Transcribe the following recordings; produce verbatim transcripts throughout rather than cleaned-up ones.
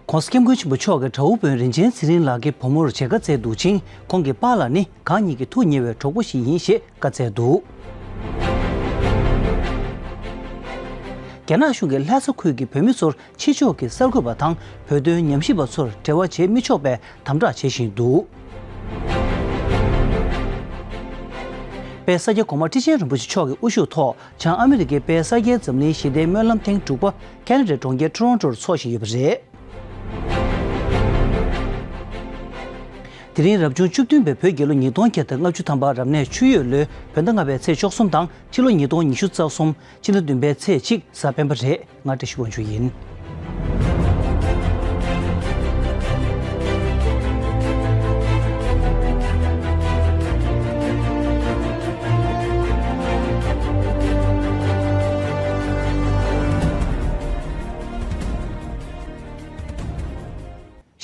༸གོང་ས་༸སྐྱབས་མགོན་ཆེན་པོ་མཆོག་གིས་དགྲ་བོ་དཔོན་རིན་ཆེན་ཚེ་རིང་ལགས་ཀྱི་བུ་མོར་མཇལ་ཁ་བསྩལ་འདུག་ཅིང་། ཁོང་གི་པཱ་ལགས་ནི་གང་ཉིད་ཀྱི་ཐུགས་ཉེ་བའི་གྲོགས་པོ་ཞིག་ཡིན་ཞེས་བཀའ་སྩལ་འདུག་རྒྱ་ནག་གཞུང་གིས་ལྷ་ས་ཁུལ་གྱི་བོད་མི་ཚོར་ཕྱི་ཕྱོགས་ཀྱི་གསར་འགོད་པ་དང་བོད་དོན་ཉམས་ཞིབ་པ་ཚོར་འབྲེལ་བ་བྱེད་མི་ཆོག་པའི་དམ་དྲག་བྱེད་བཞིན་འདུག་དཔལ་ས་སྐྱ་གོང་མ་ཁྲི་ཆེན་རིན་པོ་ཆེ་མཆོག་གི་དབུ་བཞུགས་ཐོག་བྱང་ཨ་མི་རི་ཀའི་དཔལ་ས་སྐྱའི་འཛམ་གླིང་ཞི་བདེའི་སྨོན་ལམ་ཐེངས་དྲུག་པ་ཁ་ན་ཌའི་གྲོང་ཁྱེར་ཊོ་རོན་ཊོར་འཚོགས་བཞིན་ཡོད་པ་རེད། དེ་རིང་རབ་བྱུང་བཅུ་བདུན་པའི་བོད་རྒྱལ་ལོ་ཉིས་སྟོང་བརྒྱ་དང་ལྔ་བཅུ་ཐམ་པ་རབ་གནས་ཆུ་ཡོས་ལོའི་བོད་ཟླ་ལྔ་པའི་ཚེས་བཅུ་གསུམ་དང་ཕྱི་ལོ་ཉིས་སྟོང་ཉི་ཤུ་རྩ་གསུམ་ཕྱི་ཟླ་བདུན་པའི་ཚེས་གཅིག་གཟའ་སྤེན་པ་རེད། ང་བཀྲ་ཤིས་དབང་ཕྱུག་ཡིན།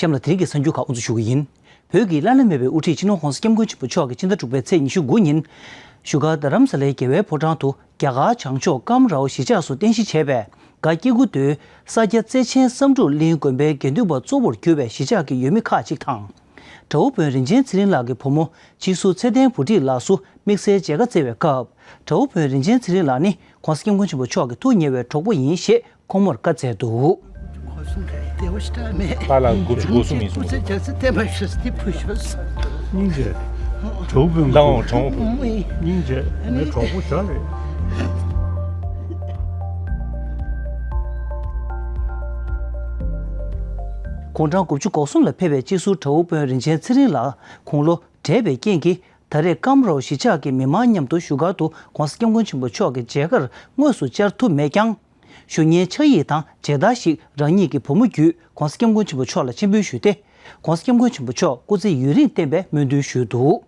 གཤམ་ལ་དེ་རིང་གི་གསར་འགྱུར་ཁག་དབུ་འཛུགས་ཞུ་གི་ཡིན། བོད་ཀྱི་བླ་ན་མེད་པའི་དབུ་ཁྲིད་སྤྱི་ནོར་༸གོང་ས་༸སྐྱབས་མགོན་ཆེན་པོ་མཆོག་གིས་ཕྱི་ཟླ་དྲུག་པའི་ཚེས་ཉི་ཤུ་དགུ་ཉིན། བཞུགས་སྒར་རྡ་རམ་ས་ལའི་རྒྱལ་བའི་ཕོ་བྲང་དུ་རྒྱ་གར་བྱང་ཕྱོགས་ཀམ་རའོ་གཞིས་ཆགས་སུ་རྟེན་གཞི་བྱས་པའི་སྒ་སྐྱེ་རྒུ་མདོའི་ས་སྐྱ་རྩེ་ཆེན་བསམ་འགྲུབ་གླིང་དགོན་པའི་དགེ་འདུན་པ་གཙོ་བོར་གྱུར་པའི་གཞིས་ཆགས་ཀྱི་ཡུལ་མི་ཁག་ཅིག་དང་། དགྲ་བོ་དཔོན་རིན་ཆེན་ཚེ་རིང་ལགས་ཀྱི་བུ་མོ་སྤྱི་ཟུར་ཚེ་བརྟན་བུ་ཁྲིད་ལགས་སུ་དམིགས་བསལ་མཇལ་ཁ་བསྩལ་བའི་སྐབས། དགྲ་བོ་དཔོན་རིན་ཆེན་ཚེ་རིང་ལགས་ནི་༸གོང་ས་༸སྐྱབས་མགོན་ཆེན་པོ་མཆོག་གི་ཐུགས་ཉེ་བའི་གྲོགས་པོ་ཡིན་ཞེས་ཁོང་མོར་བཀའ་སྩལ་འདུག་པཱ་ལགས་དགུ་བཅུ་གོ་གསུམ་ཡིན་གསུངས་འདུག་སྙིང་རྗེ། དགྲ་བོ་དཔོན་ལའང་དྲང་པོ། སྙིང་རྗེ། ངའི་གྲོགས་པོ་ཞིག་རེད། དགུང་གྲངས་དགུ་བཅུ་གོ་གསུམ་ལ་ཕེབས་པའི་སྤྱི་ཟུར་དགྲ་བོ་དཔོན་རིན་ཆེན་ཚེ་རིང་ལགས་དགུང་ལོ་བགྲེས་པའི་རྐྱེན་གྱིས། ད་རེས་ཀམ་རའོ་གཞིས་ཆགས་ཀྱི་མི་མང་མཉམ་དུ་བཞུགས་སྒར་དུ་༸གོང་ས་༸སྐྱབས་མགོན་ཆེན་པོ་མཆོག་གི་མཇལ་ཁར་དངོས་སུ་བཅར་ཐུབ་མེད་ཀྱང་། ཞུ་སྙན་ཕྱག་ཡིག་དང་མཇལ་དར་ཞིག་རང་ཉིད་ཀྱི་བུ་མོ་བརྒྱུད་༸གོང་ས་༸སྐྱབས་མགོན་ཆེན་པོ་མཆོག་ལ་སྤྱན་འབུལ་ཞུས་ཏེ། ༸གོང་ས་༸སྐྱབས་མགོན་ཆེན་པོ་མཆོག་སྐུ་ཚེ་ཡུན་རིང་བརྟན་པའི་སྨོན་འདུན་ཞུས་འདུག་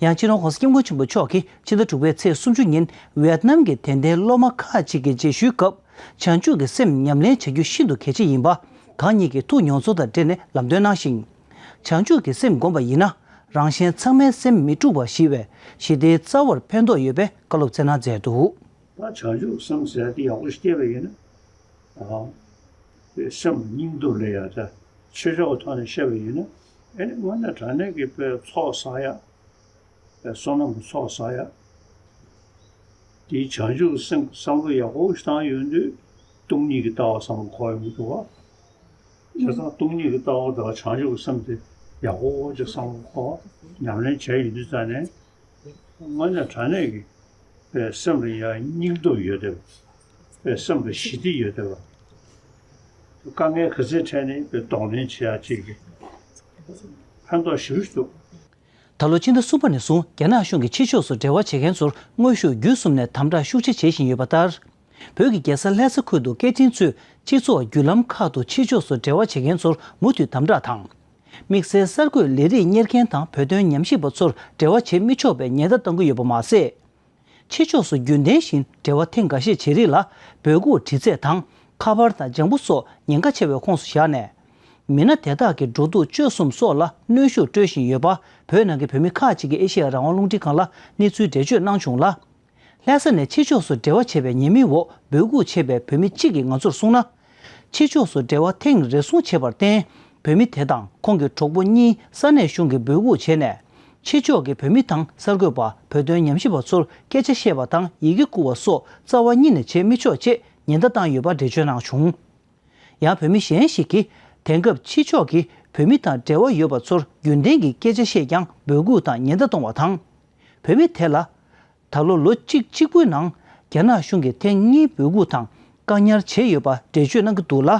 ཡང་སྤྱི་ནོར་༸གོང་ས་༸སྐྱབས་མགོན་ཆེན་པོ་མཆོག་གིས་ཕྱི་ཟླ་དྲུག་པའི་ཚེས་སུམ་ཅུ་ཉིན་ཝེད་ནམ་གྱི་དད་ལྡན་སློབ་མ་ཁག་ཅིག་གི་མཇལ་ཞུའི་སྐབས། བྱང་ཆུབ་ཀྱི་སེམས་ཉམས་ལེན་བྱ་རྒྱུ་ཤིན་ཏུ་གལ་ཆེ་ཡིན་པ། གང་ཉིད་ཀྱི་ཐུགས་མྱོང་ཚོར་དང་འབྲེལ་ནས་ལམ་སྟོན་གནང་ཞིང་། བྱང་ཆུབ་ཀྱི་སེམས་བསྒོམས་པ་ཡིན་ན། རང་གཞན་ཚང་མའི་སེམས་མི་དཀྲུགས་པ་ཞེས་པའི་ཞི་བདེའི་རྩ་བར་ཕན་ཐོགས་ཡོད་པའི་བཀའ་སློབ་སྩལ་གནང་མཛད་འདུག་ད་བྱང་ཆུབ་སེམས་ཟེར་ཡ་དེ་ཡག་པོ་ཞིག་སྐྱེས་པ་ཡིན་ན། ཨ། དེ་སེམས་སྙིང་སྟོབས་སླེབས་ཡ་དེ་ཆོས་ཕྱོགས་ཀྱི་ཐོག་ནས་བཤད་པ་ཡིན་ན། ཨེ་ནི་དངོས་གནས་དྲང་གནས་ཀྱི་དཔེ་ཚོགས་བསགས་ཡ། དཔེ་བསོད་ནམས་ཀྱི་ཚོགས་བསགས་ཡ། དེའི་བྱང་ཆུབ་སེམས་བསམ་བློ་ཡག་པོ་ཞིག་བཏང་ཡོང་དུས་སྟོང་ཉིད་ཀྱི་ལྟ་བ་བསམ་བློ་འཁོར་ཡོང་གི་འདུག་བ། བྱས་ཙང་སྟོང་ཉིད་ཀྱི་ལྟ་བ་དང་བྱང་ཆུབ་ཀྱི་སེམས་དེ་ཡག་པོ་ཅིག་བསམ་བློ་འཁོར་ཉམས་ལེན་བྱས་ཡོང་དུས་ཙང་ནས། དངོས་གནས་དྲང་གནས་ཀྱི་དཔེ་སེམས་ལ་ཡང་སྙིང་སྟོབས་ཡོད་བསྡད་པ། དཔེ་སེམས་ལ་ཞི་བདེ་ཡོད་བསྡད་པ། དཀའ་ངལ་ག་ཚོད་འཕྲད་ནའི་དཔེ་གདོང་ལེན་བྱེད་ཡག་ཅིག་གི་ཕན་ཐོགས་ཞེ་པོ་ཞིག་འདུག་ད་ལོ་ཕྱི་ཟླ་གསུམ་པ་ནས་བཟུང་རྒྱ་ནག་གཞུང་གིས་ཕྱི་ཕྱོགས་སུ་འབྲེལ་བ་བྱེད་མཁན་ཚོར་དངོས་ཤུགས་བརྒྱུད་གསུམ་ནས་དམ་དྲག་ཤུགས་ཆེ་བྱེད་བཞིན་ཡོད་པ་ལྟར། བོད་ཀྱི་རྒྱལ་ས་ལྷ་ས་ཁུལ་དུ་སྐད་འཕྲིན་མཚོས་སྤྱི་ཚོགས་བརྒྱུད་ལམ་ཁག་ཏུ་ཕྱི་ཕྱོགས་སུ་འབྲེལ་བ་བྱེད་མཁན་ཚོར་མུ་མཐུད་དམ་དྲག་དང་། དམིགས་བསལ་གསར་འགོད་ལས་རིགས་གཉེར་མཁན་དང་བོད་དོན་ཉམས་ཞིབ་པ་ཚོར་འབྲེལ་བ་བྱེད་མི་ཆོག་པའི་ཉེན་བརྡ་བཏང་གི་ཡོད་པ་མ་ཟད། ཕྱི་ཕྱོགས་སུ་རྒྱུན་ལྡན་བཞིན་འབྲེལ་བ་ཐེངས་འགའ་ཤས་བྱེད་རིགས་ལ་འབོད་འགུག་དྲི་རྩད་དང་ཁ་པར་དང་ལྗང་བུ་སོགས་ཉེན་ཁ་ཆེ་བའི་ཁོངས་སུ་བཞག་ནས། མི་སྣ་དེ་དག་གི་འགྲོ་འདུག་སྤྱོད་གསུམ་སོགས་ལ་གནོན་ཤུགས་སྤྲོད་བཞིན་ཡོད་པ། བོད་ནང་གི་བོད་མི་ཁག་ཅིག་གིས་ཨེ་ཤེ་ཡ་རང་དབང་རླུང་འཕྲིན་ཁང་ལ་གནས་ཚུལ་འགྲེལ་བརྗོད་གནང་བྱུང་ལ། ལྷ་ས་ནས་ཕྱི་ཕྱོགས་སུ་འབྲེལ་བ་བྱས་པའི་ཉེས་མིང་འོག་འབོད་འགུག་བྱས་པའི་བོད་མི་གཅིག་གིས་ང་ཚོར་གསུངས་ན། ཕྱི་ཕྱོགས་སུ་འབྲེལ་བ་ཐེངས་རེ་ཟུང་བྱས་པར་བརྟེན། བོད་མི་དེ་དང་ཁོང་གི་གྲོགས་པོ་གཉིས་ས་གནས་གཞུང་གིས་འབོད་འགུག་བྱས་ནས། ཕྱི་ཕྱོགས་ཀྱི་བོད་མི་དང་གསར་འགོད་པ། བོད་དོན་ཉམས་ཞིབ་པ་ཚོར་སྐད་ཆ་བཤད་པ་དང་ཡི་གེ་བསྐུར་བ་སོགས་རྩ་བ་ཉིད་ནས་བྱེད་མི་ཆོག་ཅེས་ཉེན་བརྡ་བཏང་ཡོད་པ་འགྲེལ་བརྗོད་གནང་བྱུང་། ཡང་བོད་མི་གཞན་ཞིག་གིས་དེང་སྐབས་ཕྱི་ཕྱོགས་ཀྱི་བོད་མི་དང་འབྲེལ་བ་ཡོད་པ་ཚོར་རྒྱུན་ལྡན་གྱི་སྐད་ཆ་བཤད་ཀྱང་འབོད་འགུག་དང་ཉེན་བརྡ་གཏོང་བ་དང་། བོད་མི་དེ་ལ། ད་ལོ་ལོ་གཅིག་གཅིག་པུའི་ནང་རྒྱ་ནག་གཞུང་གིས་ཐེངས་གཉིས་འབོད་འགུག་དང་བཀག་ཉར་བྱས་ཡོད་པ་འགྲེལ་བརྗོད་གནང་གི་འདུག་ལ།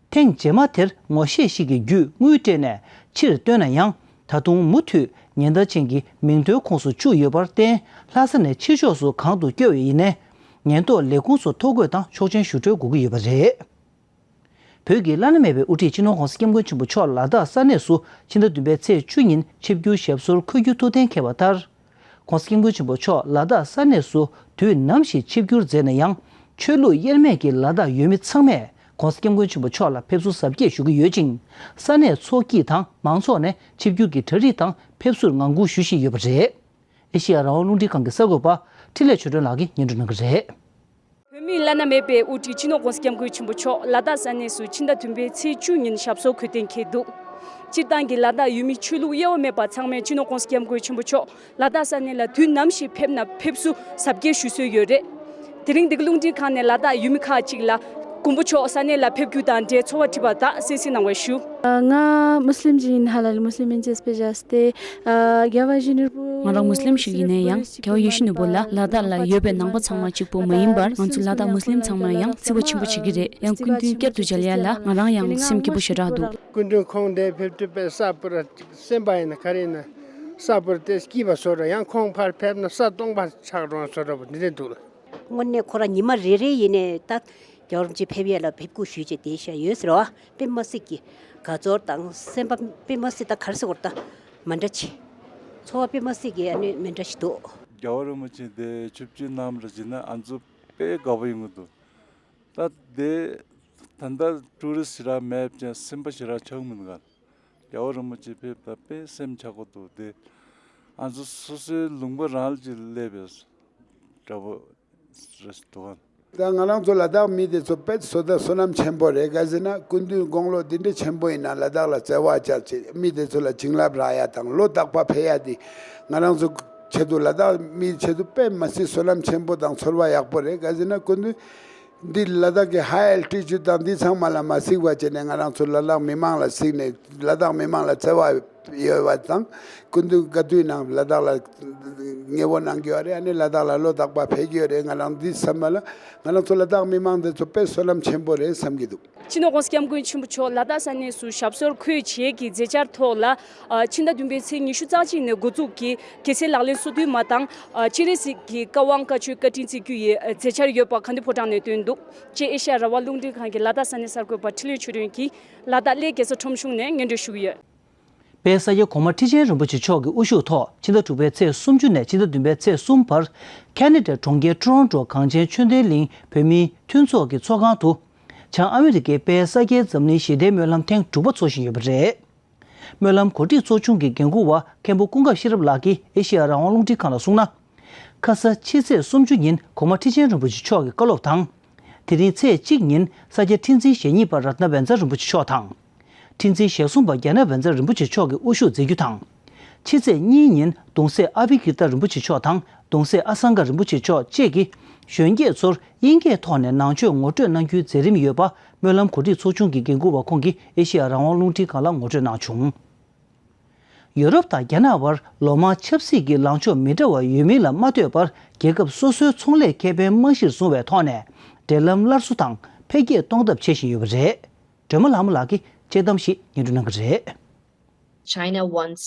ཐེངས་རྗེས་མ་དེར་ངོ་ཤེས་ཤིག་གིས་བརྒྱུད་དངུལ་སྤྲད་ནས་ཕྱིར་བཏོན་ན་ཡང་། ད་དུང་མུ་མཐུད་ཉེན་བརྡ་ཅན་གྱི་མིང་ཐོའི་ཁོངས་སུ་བཅུག་ཡོད་པར་བརྟེན། ལྷ་ས་ནས་ཕྱི་ཕྱོགས་སུ་གང་དུ་བསྐྱོད་པ་ཡིན་ནའི། ཉེན་རྟོག་ལས་ཁུངས་སུ་ཐོ་འགོད་དང་ཆོག་མཆན་ཞུ་སྤྲོད་དགོས་ཀྱི་ཡོད་པ་རེད། བོད་ཀྱི་བླ་ན་མེད་པའི་དབུ་ཁྲིད་སྤྱི་ནོར་༸གོང་ས་༸སྐྱབས་མགོན་ཆེན་པོ་མཆོག་ལ་དྭགས་ས་གནས་སུ་ཕྱི་ཟླ་བདུན་པའི་ཚེས་བཅུ་ཉིན་ཆིབས་བསྒྱུར་ཞབས་སོར་འཁོད་རྒྱུ་ཐུགས་གཏན་འཁེལ་བ་ལྟར། ༸གོང་ས་༸སྐྱབས་མགོན་ཆེན་པོ་མཆོག་ལ་དྭགས་ས་གནས་སུ་དུས་ནམ་ཞིག་ཆིབས་བསྒྱུར་མཛད་ན་ཡང་། ཆོས་ལུགས་དབྱེར་མེད་ཀྱི་ལ་དྭགས་ཡུལ་མི་ཚང་མས་༸གོང་ས་༸སྐྱབས་མགོན་ཆེན་པོ་མཆོག་ལ་ཕེབས་བསུ་གཟབ་རྒྱས་ཞུ་གི་ཡོད་ཅིང་། ས་གནས་ཚོགས་སྐྱིད་དང་མང་ཚོགས་ནས་ཆིབས་བསྒྱུར་གྱི་གྲ་སྒྲིག་དང་ཕེབས་བསུར་ངང་སྒུག་ཞུ་བཞིན་ཡོད་པ་རེད། ཨེ་ཤེ་ཡ་རང་དབང་རླུང་འཕྲིན་ཁང་གི་གསར་འགོད་པ་འཕྲིན་ལས་ཆོས་སྒྲོན་ལགས་ཀྱིས་སྙན་སྒྲོན་གནང་གི་རེད། བོད་ བླ་ན་མེད་པའི་དབུ་ཁྲིད་སྤྱི་ནོར་༸གོང་ས་༸སྐྱབས་མགོན་ཆེན་པོ་མཆོག་ལ་དྭགས་ས་གནས་སུ་ཕྱི་ཟླ་བདུན་པའི་ཚེས་བཅུ་ཉིན་ཞབས་སོར་འཁོད་གཏན་འཁེལ་འདུག་སྤྱིར་བཏང་གི་ལ་དྭགས་ཡུལ་མི་ཆོས་ལུགས་དབྱེ་བ་མེད་པ་ཚང་མས་སྤྱི་ནོར་༸གོང་ས་༸སྐྱབས་མགོན་ཆེན་པོ་མཆོག་ལ་དྭགས་ས་གནས་ལ་དུས་ནམ་ཞིག་ཕེབས་ན་ཕེབས་བསུ་གཟབ་རྒྱས་ཞུ་སྲོལ་ཡོད་རེད། དེ་རིང་འདི་ག་རླུང་འཕྲིན་ཁང་ནས་ལ་དྭགས་ཡུལ་མི་ཁག་ཅིག་ལ་མགོན་པོ་མཆོག་ས་གནས་ལ་ཕེབས་རྒྱུ་དང་འབྲེལ་ཚོར་བ་དྲིས་པ་དག་གསན་གཟིགས་གནང་བར་ཞུ། ང་མུ་སླིམ་ཅིག་ཡིན་ཧ་ལ་ལི་མུ་སླིམ་ཡིན་ཅེས་པེ་ཇ་སྟེ། རྒྱལ་བ་ཡིད་བཞིན་ནོར་བུ། ང་རང་མུ་སླིམ་ཞིག་ཡིན་ནའི་ཡང་རྒྱལ་བ་ཡིད་བཞིན་ནོར་བུ་ལ་ལ་དྭགས་ལ་ཡོད་པའི་ནང་པ་ཚང་མ་གཅིག་པུ་མ་ཡིན་པར། ང་ཚོ་ལ་དྭགས་མུ་སླིམ་ཚང་མ་ཡང་བརྩི་བ་ཆེན་པོ་བྱེད་ཀྱི་རེད། ཡང་སྐུ་མདུན་བསྐྱར་དུ་མཇལ་ཡ་ལ་ང་རང་ཡང་སེམས་སྐྱིད་པོ་ཞེ་དྲག་འདུག་སྐུ་མདུན་ཁོང་འདིར་ཕེབས་དུས་དཔེ་ས་པུ་ར་སེམས་པ་ཡིན་ན་ག་རེ་ཡིན་ན་ས་པུ་ར་དེ་སྐྱིད་པ་བཟོ་འདྲ། ཡང་ཁོང་ཕར་ཕེབས་ན་ས་སྟོང་པ་ཆགས་འགྲོ་བཟོ་འདྲ་པོ་འདི་འདྲ་འདུག་ལ། དངོས་གནས་ཁོ་རང་ཉི་མ་རེ་རེ་ཡིན་ནའི་ད་རྒྱལ་བ་རིན་པོ་ཆེ་ཕེབས་ཡས་ལ་ཕེབས་སྒུག་ཞུས་བྱས་བསྡད་བཞག་ཡོད་ཟེར་བ། དཔེ་མི་སྲིད་ཀྱི་དགའ་ཚོར་དང་སེམས་པ་དཔེ་མི་སྲིད་ད་ག་རེ་ཟེར་དགོས་རེད། ད་མ་འདྲ་ཆེ། ཚོར་བ་དཔེ་མི་སྲིད་ཀྱི་ཨ་ནི་མི་འདྲ་ཞིག་འདུག་རྒྱལ་བ་རིན་པོ་ཆེ་འདི་ཆིབས་བསྒྱུར་གནང་ར་བྱས་ན་ང་ཚོ་དཔེ་དགའ་པོ་ཡོང་གི་འདུག་ད་དེ་ད་ལྟ་ཀྲུའུ་རི་སི་ཞེ་དྲག་མེད་ཅིང་སེམས་པ་ཞེ་དྲག་ཆགས་མི་འདུག་ག་རྒྱལ་བ་རིན་པོ་ཆེ་ཕེབས་ད་དཔེ་སེམས་ཆགས་པོ་འདུག་དེ་ང་ཚོ་སོ་སོའི་ལུང་པ་རང་ལ་ཅིག་སླེབས་པའི་འདྲ་པོ་རེད་འདུག་ག་ད་ང་རང་ཚོ་ལ་དྭགས་མི་དེ་ཚོ་དཔེ་བསོད་བསོད་ནམས་ཆེན་པོ་རེད། ག་ཟེར་ན་སྐུ་མདུན་དགུང་ལོ་འདི་འདྲ་ཆེན་པོ་ཡིན་ན་ལ་དྭགས་ལ་བརྩེ་བ་བྱ་བྱེད་མི་དེ་ཚོ་ལ་བྱིན་རླབས་རག་ཡ་དང་ལོ་རྟག་པར་ཕེབས་ཡ་དེ་ང་རང་ཚོ་ཆེད་དུ་ལ་དྭགས་མི་ཆེད་དུ་དཔེ་མི་སྲིད་བསོད་ནམས་ཆེན་པོ་དང་ཚོར་བ་ཡག་པོ་རེད། ག་ཟེར་ན་སྐུ་མདུན་འདི་ལ་དྭགས་ཀྱི་ཧའི་ཨལ་ཊི་ཅུཌ་དང་འདི་ཚང་མ་ལ་མ་གཟིགས་པ་བྱས་ནས་ང་རང་ཚོ་ལ་དྭགས་མི་མང་ལ་གཟིགས་ནས་ལ་དྭགས་མི་མང་ལ་བརྩེ་བ་ཡོད་པ་དང་སྐུ་མདུན་ག་དུས་ནང་ལ་དྭགས་ལ་མཉེས་པོ་གནང་གི་ཡོད་རེད། ཨ་ནི་ལ་དྭགས་ལ་ལོ་རྟག་པར་ཕེབས་ཀྱི་ཡོད་རེད། ང་རང་འདི་བསམ་པ་ལ་ང་རང་ཚོ་ལ་དྭགས་མི་མང་འདི་ཚོ་དཔེ་བསོད་ནམས་ཆེན་པོ་རེད་བསམ་གྱི་འདུག་སྤྱི་ནོར་༸གོང་ས་༸སྐྱབས་མགོན་ཆེན་པོ་མཆོག་ལ་དྭགས་ས་གནས་སུ་ཞབས་སོར་འཁོད་བྱེད་ཀྱི་མཛད་འཆར་ཐོག་ལ། ཕྱི་ཟླ་བདུན་པའི་ཚེས་ཉི་ཤུ་རྩ་གཅིག་ནས་འགོ་འཛུགས་ཀྱིས་གལ་སྲིད་ལག་ལེན་སོ་བསྡུ་མ་བཏང་། སྤྱན་རས་གཟིགས་ཀྱི་བཀའ་དབང་བཀའ་ཆོས་བཀའ་དྲིན་བརྩི་རྒྱུ་ཡི་མཛད་འཆར་ཡོད་པ་ག་ནི་ཕོ་བྲང་ནས་བཏོན་འདུག་ཅེས་ཨེ་ཤ་ཡ་རང་དབང་རླུང་འཕྲིན་ཁང་གི་ལ་དྭགས་ས་གནས་གསར་འགོད་པ་འཕྲིན་ལས་ཆོས་སྒྲོན་གྱིས་ལ་དྭགས་གླེ་རྒྱལ་ས་ཁྲོམ་གཞུང་ནས་སྙན་སྒྲོན་ཞུ་གི་ཡོད། དཔལ་ས་སྐྱ་གོང་མ་ཁྲི་ཆེན་རིན་པོ་ཆེ་མཆོག་གི་དབུ་བཞུགས་ཐོག་ཕྱི་ཟླ་དྲུག་པའི་ཚེས་སུམ་ཅུ་ནས་ཕྱི་ཟླ་བདུན་པའི་ཚེས་གསུམ་བར་ཁ་ན་ཌའི་གྲོང་ཁྱེར་ཊོ་རོན་ཊོ་གངས་ཅན་ཆོས་ལྡན་གླིང་བོད་མིའི་མཐུན་ཚོགས་ཀྱི་ཚོགས་ཁང་དུ། བྱང་ཨ་མི་རི་ཀའི་དཔལ་ས་སྐྱའི་འཛམ་གླིང་ཞི་བདེའི་སྨོན་ལམ་ཐེངས་དྲུག་པ་འཚོགས་བཞིན་ཡོད་པ་རེད། སྨོན་ལམ་གོ་སྒྲིག་ཚོགས་ཆུང་གི་འགན་འཁུར་བ་མཁན་པོ་ཀུན་དགའ་ཤེས་རབ་ལགས་ཀྱིས་ཨེ་ཤེ་ཡ་རང་དབང་རླུང་འཕྲིན་ཁང་ལ་གསུངས་ན། ཁ་ས་ཕྱི་ཚེས་སུམ་ཅུ་ཉིན་གོང་མ་ཁྲི་ཆེན་རིན་པོ་ཆེ་མཆོག་གི་བཀའ་སློབ་དང་། དེ་རིང་ཚེས་གཅིག་ཉིན་ས་སྐྱ་ཁྲི་འཛིན་ཞེ་གཉིས་པ་རཏྣ་བཛྲ་རིན་པོ་ཆེ་མཆོག་དང་། ཁྲི་འཛིན་ཞེ་གསུམ་པ་ཛྙཱ་ན་བཛྲ་རིན་པོ་ཆེ་མཆོག་གི་དབུ་བཞུགས་མཛད་རྒྱུ་དང་། ཕྱི་ཚེས་གཉིས་ཉིན་གདུང་སྲས་ཨ་བྷི་ཀིརྟ་རིན་པོ་ཆེ་མཆོག་དང་གདུང་སྲས་ཨ་སངྒ་རིན་པོ་ཆེ་མཆོག་བཅས་ཀྱིས་གཞོན་སྐྱེས་ཚོར་དབྱིན་སྐད་ཐོག་ནས་ནང་ཆོས་ངོ་སྤྲོད་གནང་རྒྱུའི་མཛད་རིམ་ཡོད་པ་སྨོན་ལམ་གོ་སྒྲིག་ཚོགས་ཆུང་གི་འགན་འཁུར་བ་ཁོང་གིས་ཨེ་ཤེ་ཡ་རང་དབང་རླུང་འཕྲིན་ཁང་ལ་ངོ་སྤྲོད་གནང་བྱུང་། ཡོ་རོབ་དང་རྒྱ་ནག་བར་ལོ་མང་ཆབ་སྲིད་ཀྱི་ལངས་ཕྱོགས་མི་འདྲ་བ་ཡོད་མིན་ལ་མ་ལྟོས་པར་རྒྱལ་ཁབ་སོ་སོའི་ཚོང་ལས་ཁེ་ཕན་རྨང་གཞིར་བཟུང་བའི་ཐོག་ནས་འབྲེལ་ལམ་སླར་གསོ་དང་འཕེལ་རྒྱས་གཏོང་ཐབས་བྱེད་བཞིན་ཡོད་པ་རེད། སྒྲོལ་མ་ལྷ་མོ་ལགས་ཀྱིས་དཔྱད་གཏམ་ཞིག་སྙན་སྒྲོན་གནང་གི་རེད། China wants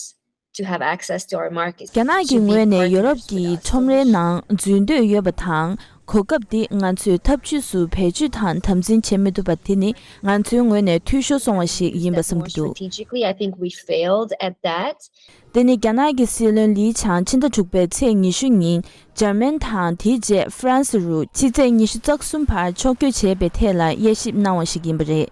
to have access to our markets. རྒྱ་ནག་གི་ངོས་ནས་ཡོ་རོབ་ཀྱི་ཁྲོམ་རའི་ནང་འཛུལ་འདོད་ཡོད་པ་དང་། གོ་སྐབས་འདི་ང་ཚོས་ཐབས་ཇུས་སུ་བེད་སྤྱོད་དང་དམ་འཛིན་བྱེད་མི་ཐུབ་པ་དེ་ནི་ང་ཚོའི་ངོས་ནས་འཐུས་ཤོར་སོང་བ་ཞིག་ཡིན་པ་བསམ་གྱི་འདུག Strategically, I think we failed at that. དེ་ནི་རྒྱ་ནག་གི་སྲིད་བློན་ལི་ཆང་ཕྱི་ཟླ་དྲུག་པའི་ཚེས་ཉི་ཤུ་ཉིན་འཇར་མན་དང་དེའི་རྗེས་ཧྥ་རན་སི་རུ་ཕྱི་ཚེས་ཉི་ཤུ་རྩ་གསུམ་བར་ཕྱོགས་བསྐྱོད་བྱས་པའི་ཐད་ལ་དབྱེ་ཞིབ་གནང་བ་ཞིག་ཡིན་པ་རེད།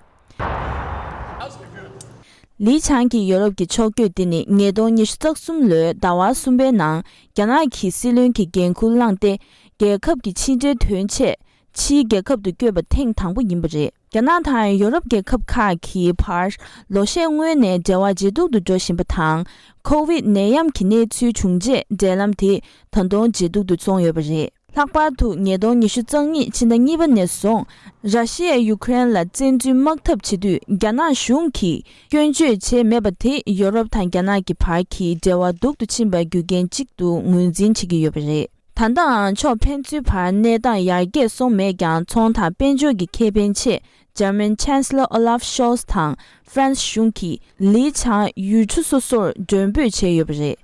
ལི་ཆང་གིས་ཡོ་རོབ་ཀྱི་ཕྱོགས་བསྐྱོད་འདི་ནི་ཉིས་སྟོང་ཉི་ཤུ་རྩ་གསུམ་ལོའི་ཟླ་བ་གསུམ་པའི་ནང་རྒྱ་ནག་གི་སྲིད་བློན་གྱི་འགན་ཁུར་བླངས་ཏེ། རྒྱལ་ཁབ་ཀྱི་ཕྱི་འབྲེལ་དོན་ཆེད་ཕྱིའི་རྒྱལ་ཁབ་ཏུ་བསྐྱོད་པ་ཐེངས་དང་པོ་ཡིན་པ་རེད། རྒྱ་ནག་དང་ཡོ་རོབ་རྒྱལ་ཁབ་ཁག་གི་བར་ལོ་ཤས་སྔོན་ནས་འབྲེལ་བ་ཇེ་སྡུག་ཏུ་འགྲོ་བཞིན་པ་དང་། ཁོ་ཝིད་ནད་ཡམས་ཀྱི་གནས་ཚུལ་བྱུང་རྗེས་འབྲེལ་ལམ་དེ་ད་དུང་ཇེ་སྡུག་ཏུ་སོང་ཡོད་པ་རེད། ལྷག་པར་དུ་ཉིས་སྟོང་ཉི་ཤུ་རྩ་གཉིས་ཕྱི་ཟླ་གཉིས་པ་ནས་བཟུང་། ར་ཤི་ཡས་ཡུ་ཀེ་རེན་ལ་བཙན་འཛུལ་དམག་འཐབ་བྱེད་དུས་རྒྱ་ནག་གཞུང་གིས་སྐྱོན་བརྗོད་བྱས་མེད་པ་དེ་ཡོ་རོབ་དང་རྒྱ་ནག་གི་བར་གྱི་འབྲེལ་བ་སྡུག་ཏུ་ཕྱིན་པའི་རྒྱུ་རྐྱེན་གཅིག་ཏུ་ངོས་འཛིན་བྱེད་ཀྱི་ཡོད་པ་རེད། ད་ལྟའང་ཕྱོགས་ཕན་ཚུན་བར་གནས་སྟངས་ཡར་རྒྱས་སོང་མེད་ཀྱང་། ཚོང་དང་དཔལ་འབྱོར་གྱི་ཁེ་ཕན་ཆེད་འཇར་མན་ཆན་སི་ལར་ཨོ་ལཱབ་ཤོལ་ཚ་དང་ཧྥ་རན་སི་གཞུང་གིས་ལི་ཆང་ཡུལ་གྲུ་སོ་སོར་མགྲོན་འབོད་བྱས་ཡོད་པ་རེད།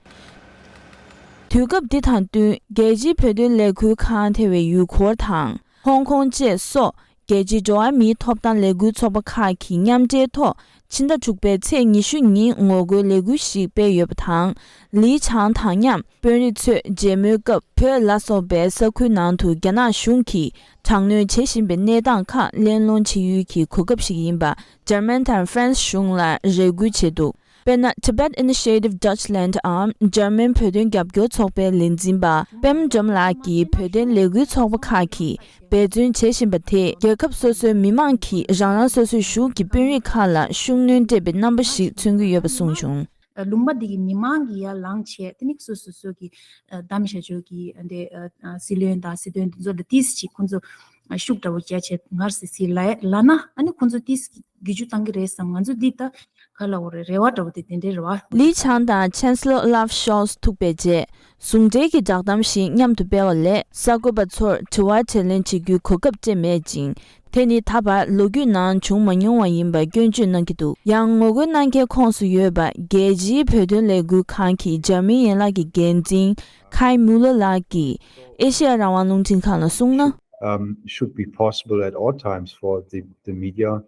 དུས་སྐབས་འདི་དང་བསྟུན། རྒྱལ་སྤྱིའི་བོད་དོན་ལས་འགུལ་ཁང་ཐེ་བའི་ཡུལ་སྐོར་དང་། ཧོང་ཀོང་བཅས་སོགས་རྒྱལ་སྤྱིའི་འགྲོ་བ་མིའི་ཐོབ་ཐང་ལས་འགུལ་ཚོགས་པ་ཁག་གི་མཉམ་འབྲེལ་ཐོག་ཕྱི་ཟླ་དྲུག་པའི་ཚེས་ཉི་ཤུ་ཉིན་ངོ་རྒོལ་ལས་འགུལ་ཞིག་སྤེལ་ཡོད་པ་དང་། ལི་ཆང་དང་མཉམ་དཔོན་རིགས་ཚོས་མཇལ་མོལ་སྐབས། བོད་ལ་སོགས་པའི་ས་ཁུལ་ནང་དུ་རྒྱ་ནག་གཞུང་གིས་དྲག་གནོན་བྱེད་བཞིན་པའི་གནས་སྟངས་ཁག་གླེང་སློང་བྱེད་ཡུལ་གྱི་གོ་སྐབས་ཤིག་ཡིན་པ། འཇར་མན་དང་ཧྥ་རན་སི་གཞུང་ལ་རེ་སྐུལ་བྱས་འདུག་དཔེར་ན། Tibet Initiative Dutchland འམ་འཇར་མན་བོད་དོན་རྒྱབ་སྐྱོར་ཚོགས་པའི་ལས་འཛིན་པ་པེམ་ཇོམ་ལགས་ཀྱིས། བོད་དོན་ལས་འགུལ་ཚོགས་པ་ཁག་གིས་འབད་བརྩོན་བྱེད་བཞིན་པ་དེས། རྒྱལ་ཁབ་སོ་སོའི་མི་མང་གིས་རང་རང་སོ་སོའི་གཞུང་གི་དཔོན་རིགས་ཁག་ལ་ཤུགས་སྣོན་སྤྲད་པའི་རྣམ་པ་ཞིག་མཚོན་གྱི་ཡོད་པ་གསུངས་བྱུང་། ལུང་པ་འདི་གི་མི་མང་གི་ཡར་ལངས་བྱས། དེ་ནི་སོ་སོ་སོ་གི་ཨ་གཏམ་བཤད་བྱ་རྒྱུ་གི་འདི་ཨ་ཨ་སྲིད་བློན་དང་སྲིད་དོན་འདི་ཚོ་ལ་ཏིས་ཅིག་ཁོང་ཚོ་ཨ་ཤུགས་འདྲ་བོ་རྒྱག་བྱས་ངར་སི་སི་ལ་ལ་ན། ཨ་ནི་ཁོང་ཚོ་ཏིས་གི་གི་ཇུ་བཏང་གི་རེད་བསམ། ང་ཚོ་འདི་ད་ག་ལ་འོ་རེད། རེ་བ་འདྲ་བོ་དེ་དེ་འདྲའི་རེད་བ། ལི་ཆང་དང་ཆན་སི་ལོ་ལབ་ཤོལ་ཐུག་པའི་རྗེས། ཟུང་འབྲེལ་གྱི་བསྒྲགས་གཏམ་ཞིག་མཉམ་དུ་སྤེལ་བ་ལས། གསར་འགོད་པ་ཚོར་དྲི་བ་དྲིས་ལན་བྱེད་རྒྱུའི་གོ་སྐབས་སྤྲད་མེད་ཅིང་། དེ་ནི་ད་བར་ལོ་རྒྱུས་ནང་བྱུང་མ་མྱོང་བ་ཡིན་པར་སྐྱོན་བརྗོད་གནང་གི་འདུག། ཡང་ངོ་རྒོལ་གནང་མཁན་ཁོངས་སུ་ཡོད་པ། རྒྱལ་སྤྱིའི་བོད་དོན་ལས་འགུལ་ཁང་གི་འཇར་མན་ཡན་ལག་གི་འགན་འཛིན་ཁའི་མུ་ལར་ལགས་ཀྱིས་ཨེ་ཤེ་ཡ་རང་དབང་རླུང་འཕྲིན་ཁང་ལ་གསུངས་ན། Um, should be possible at all times for the, the media,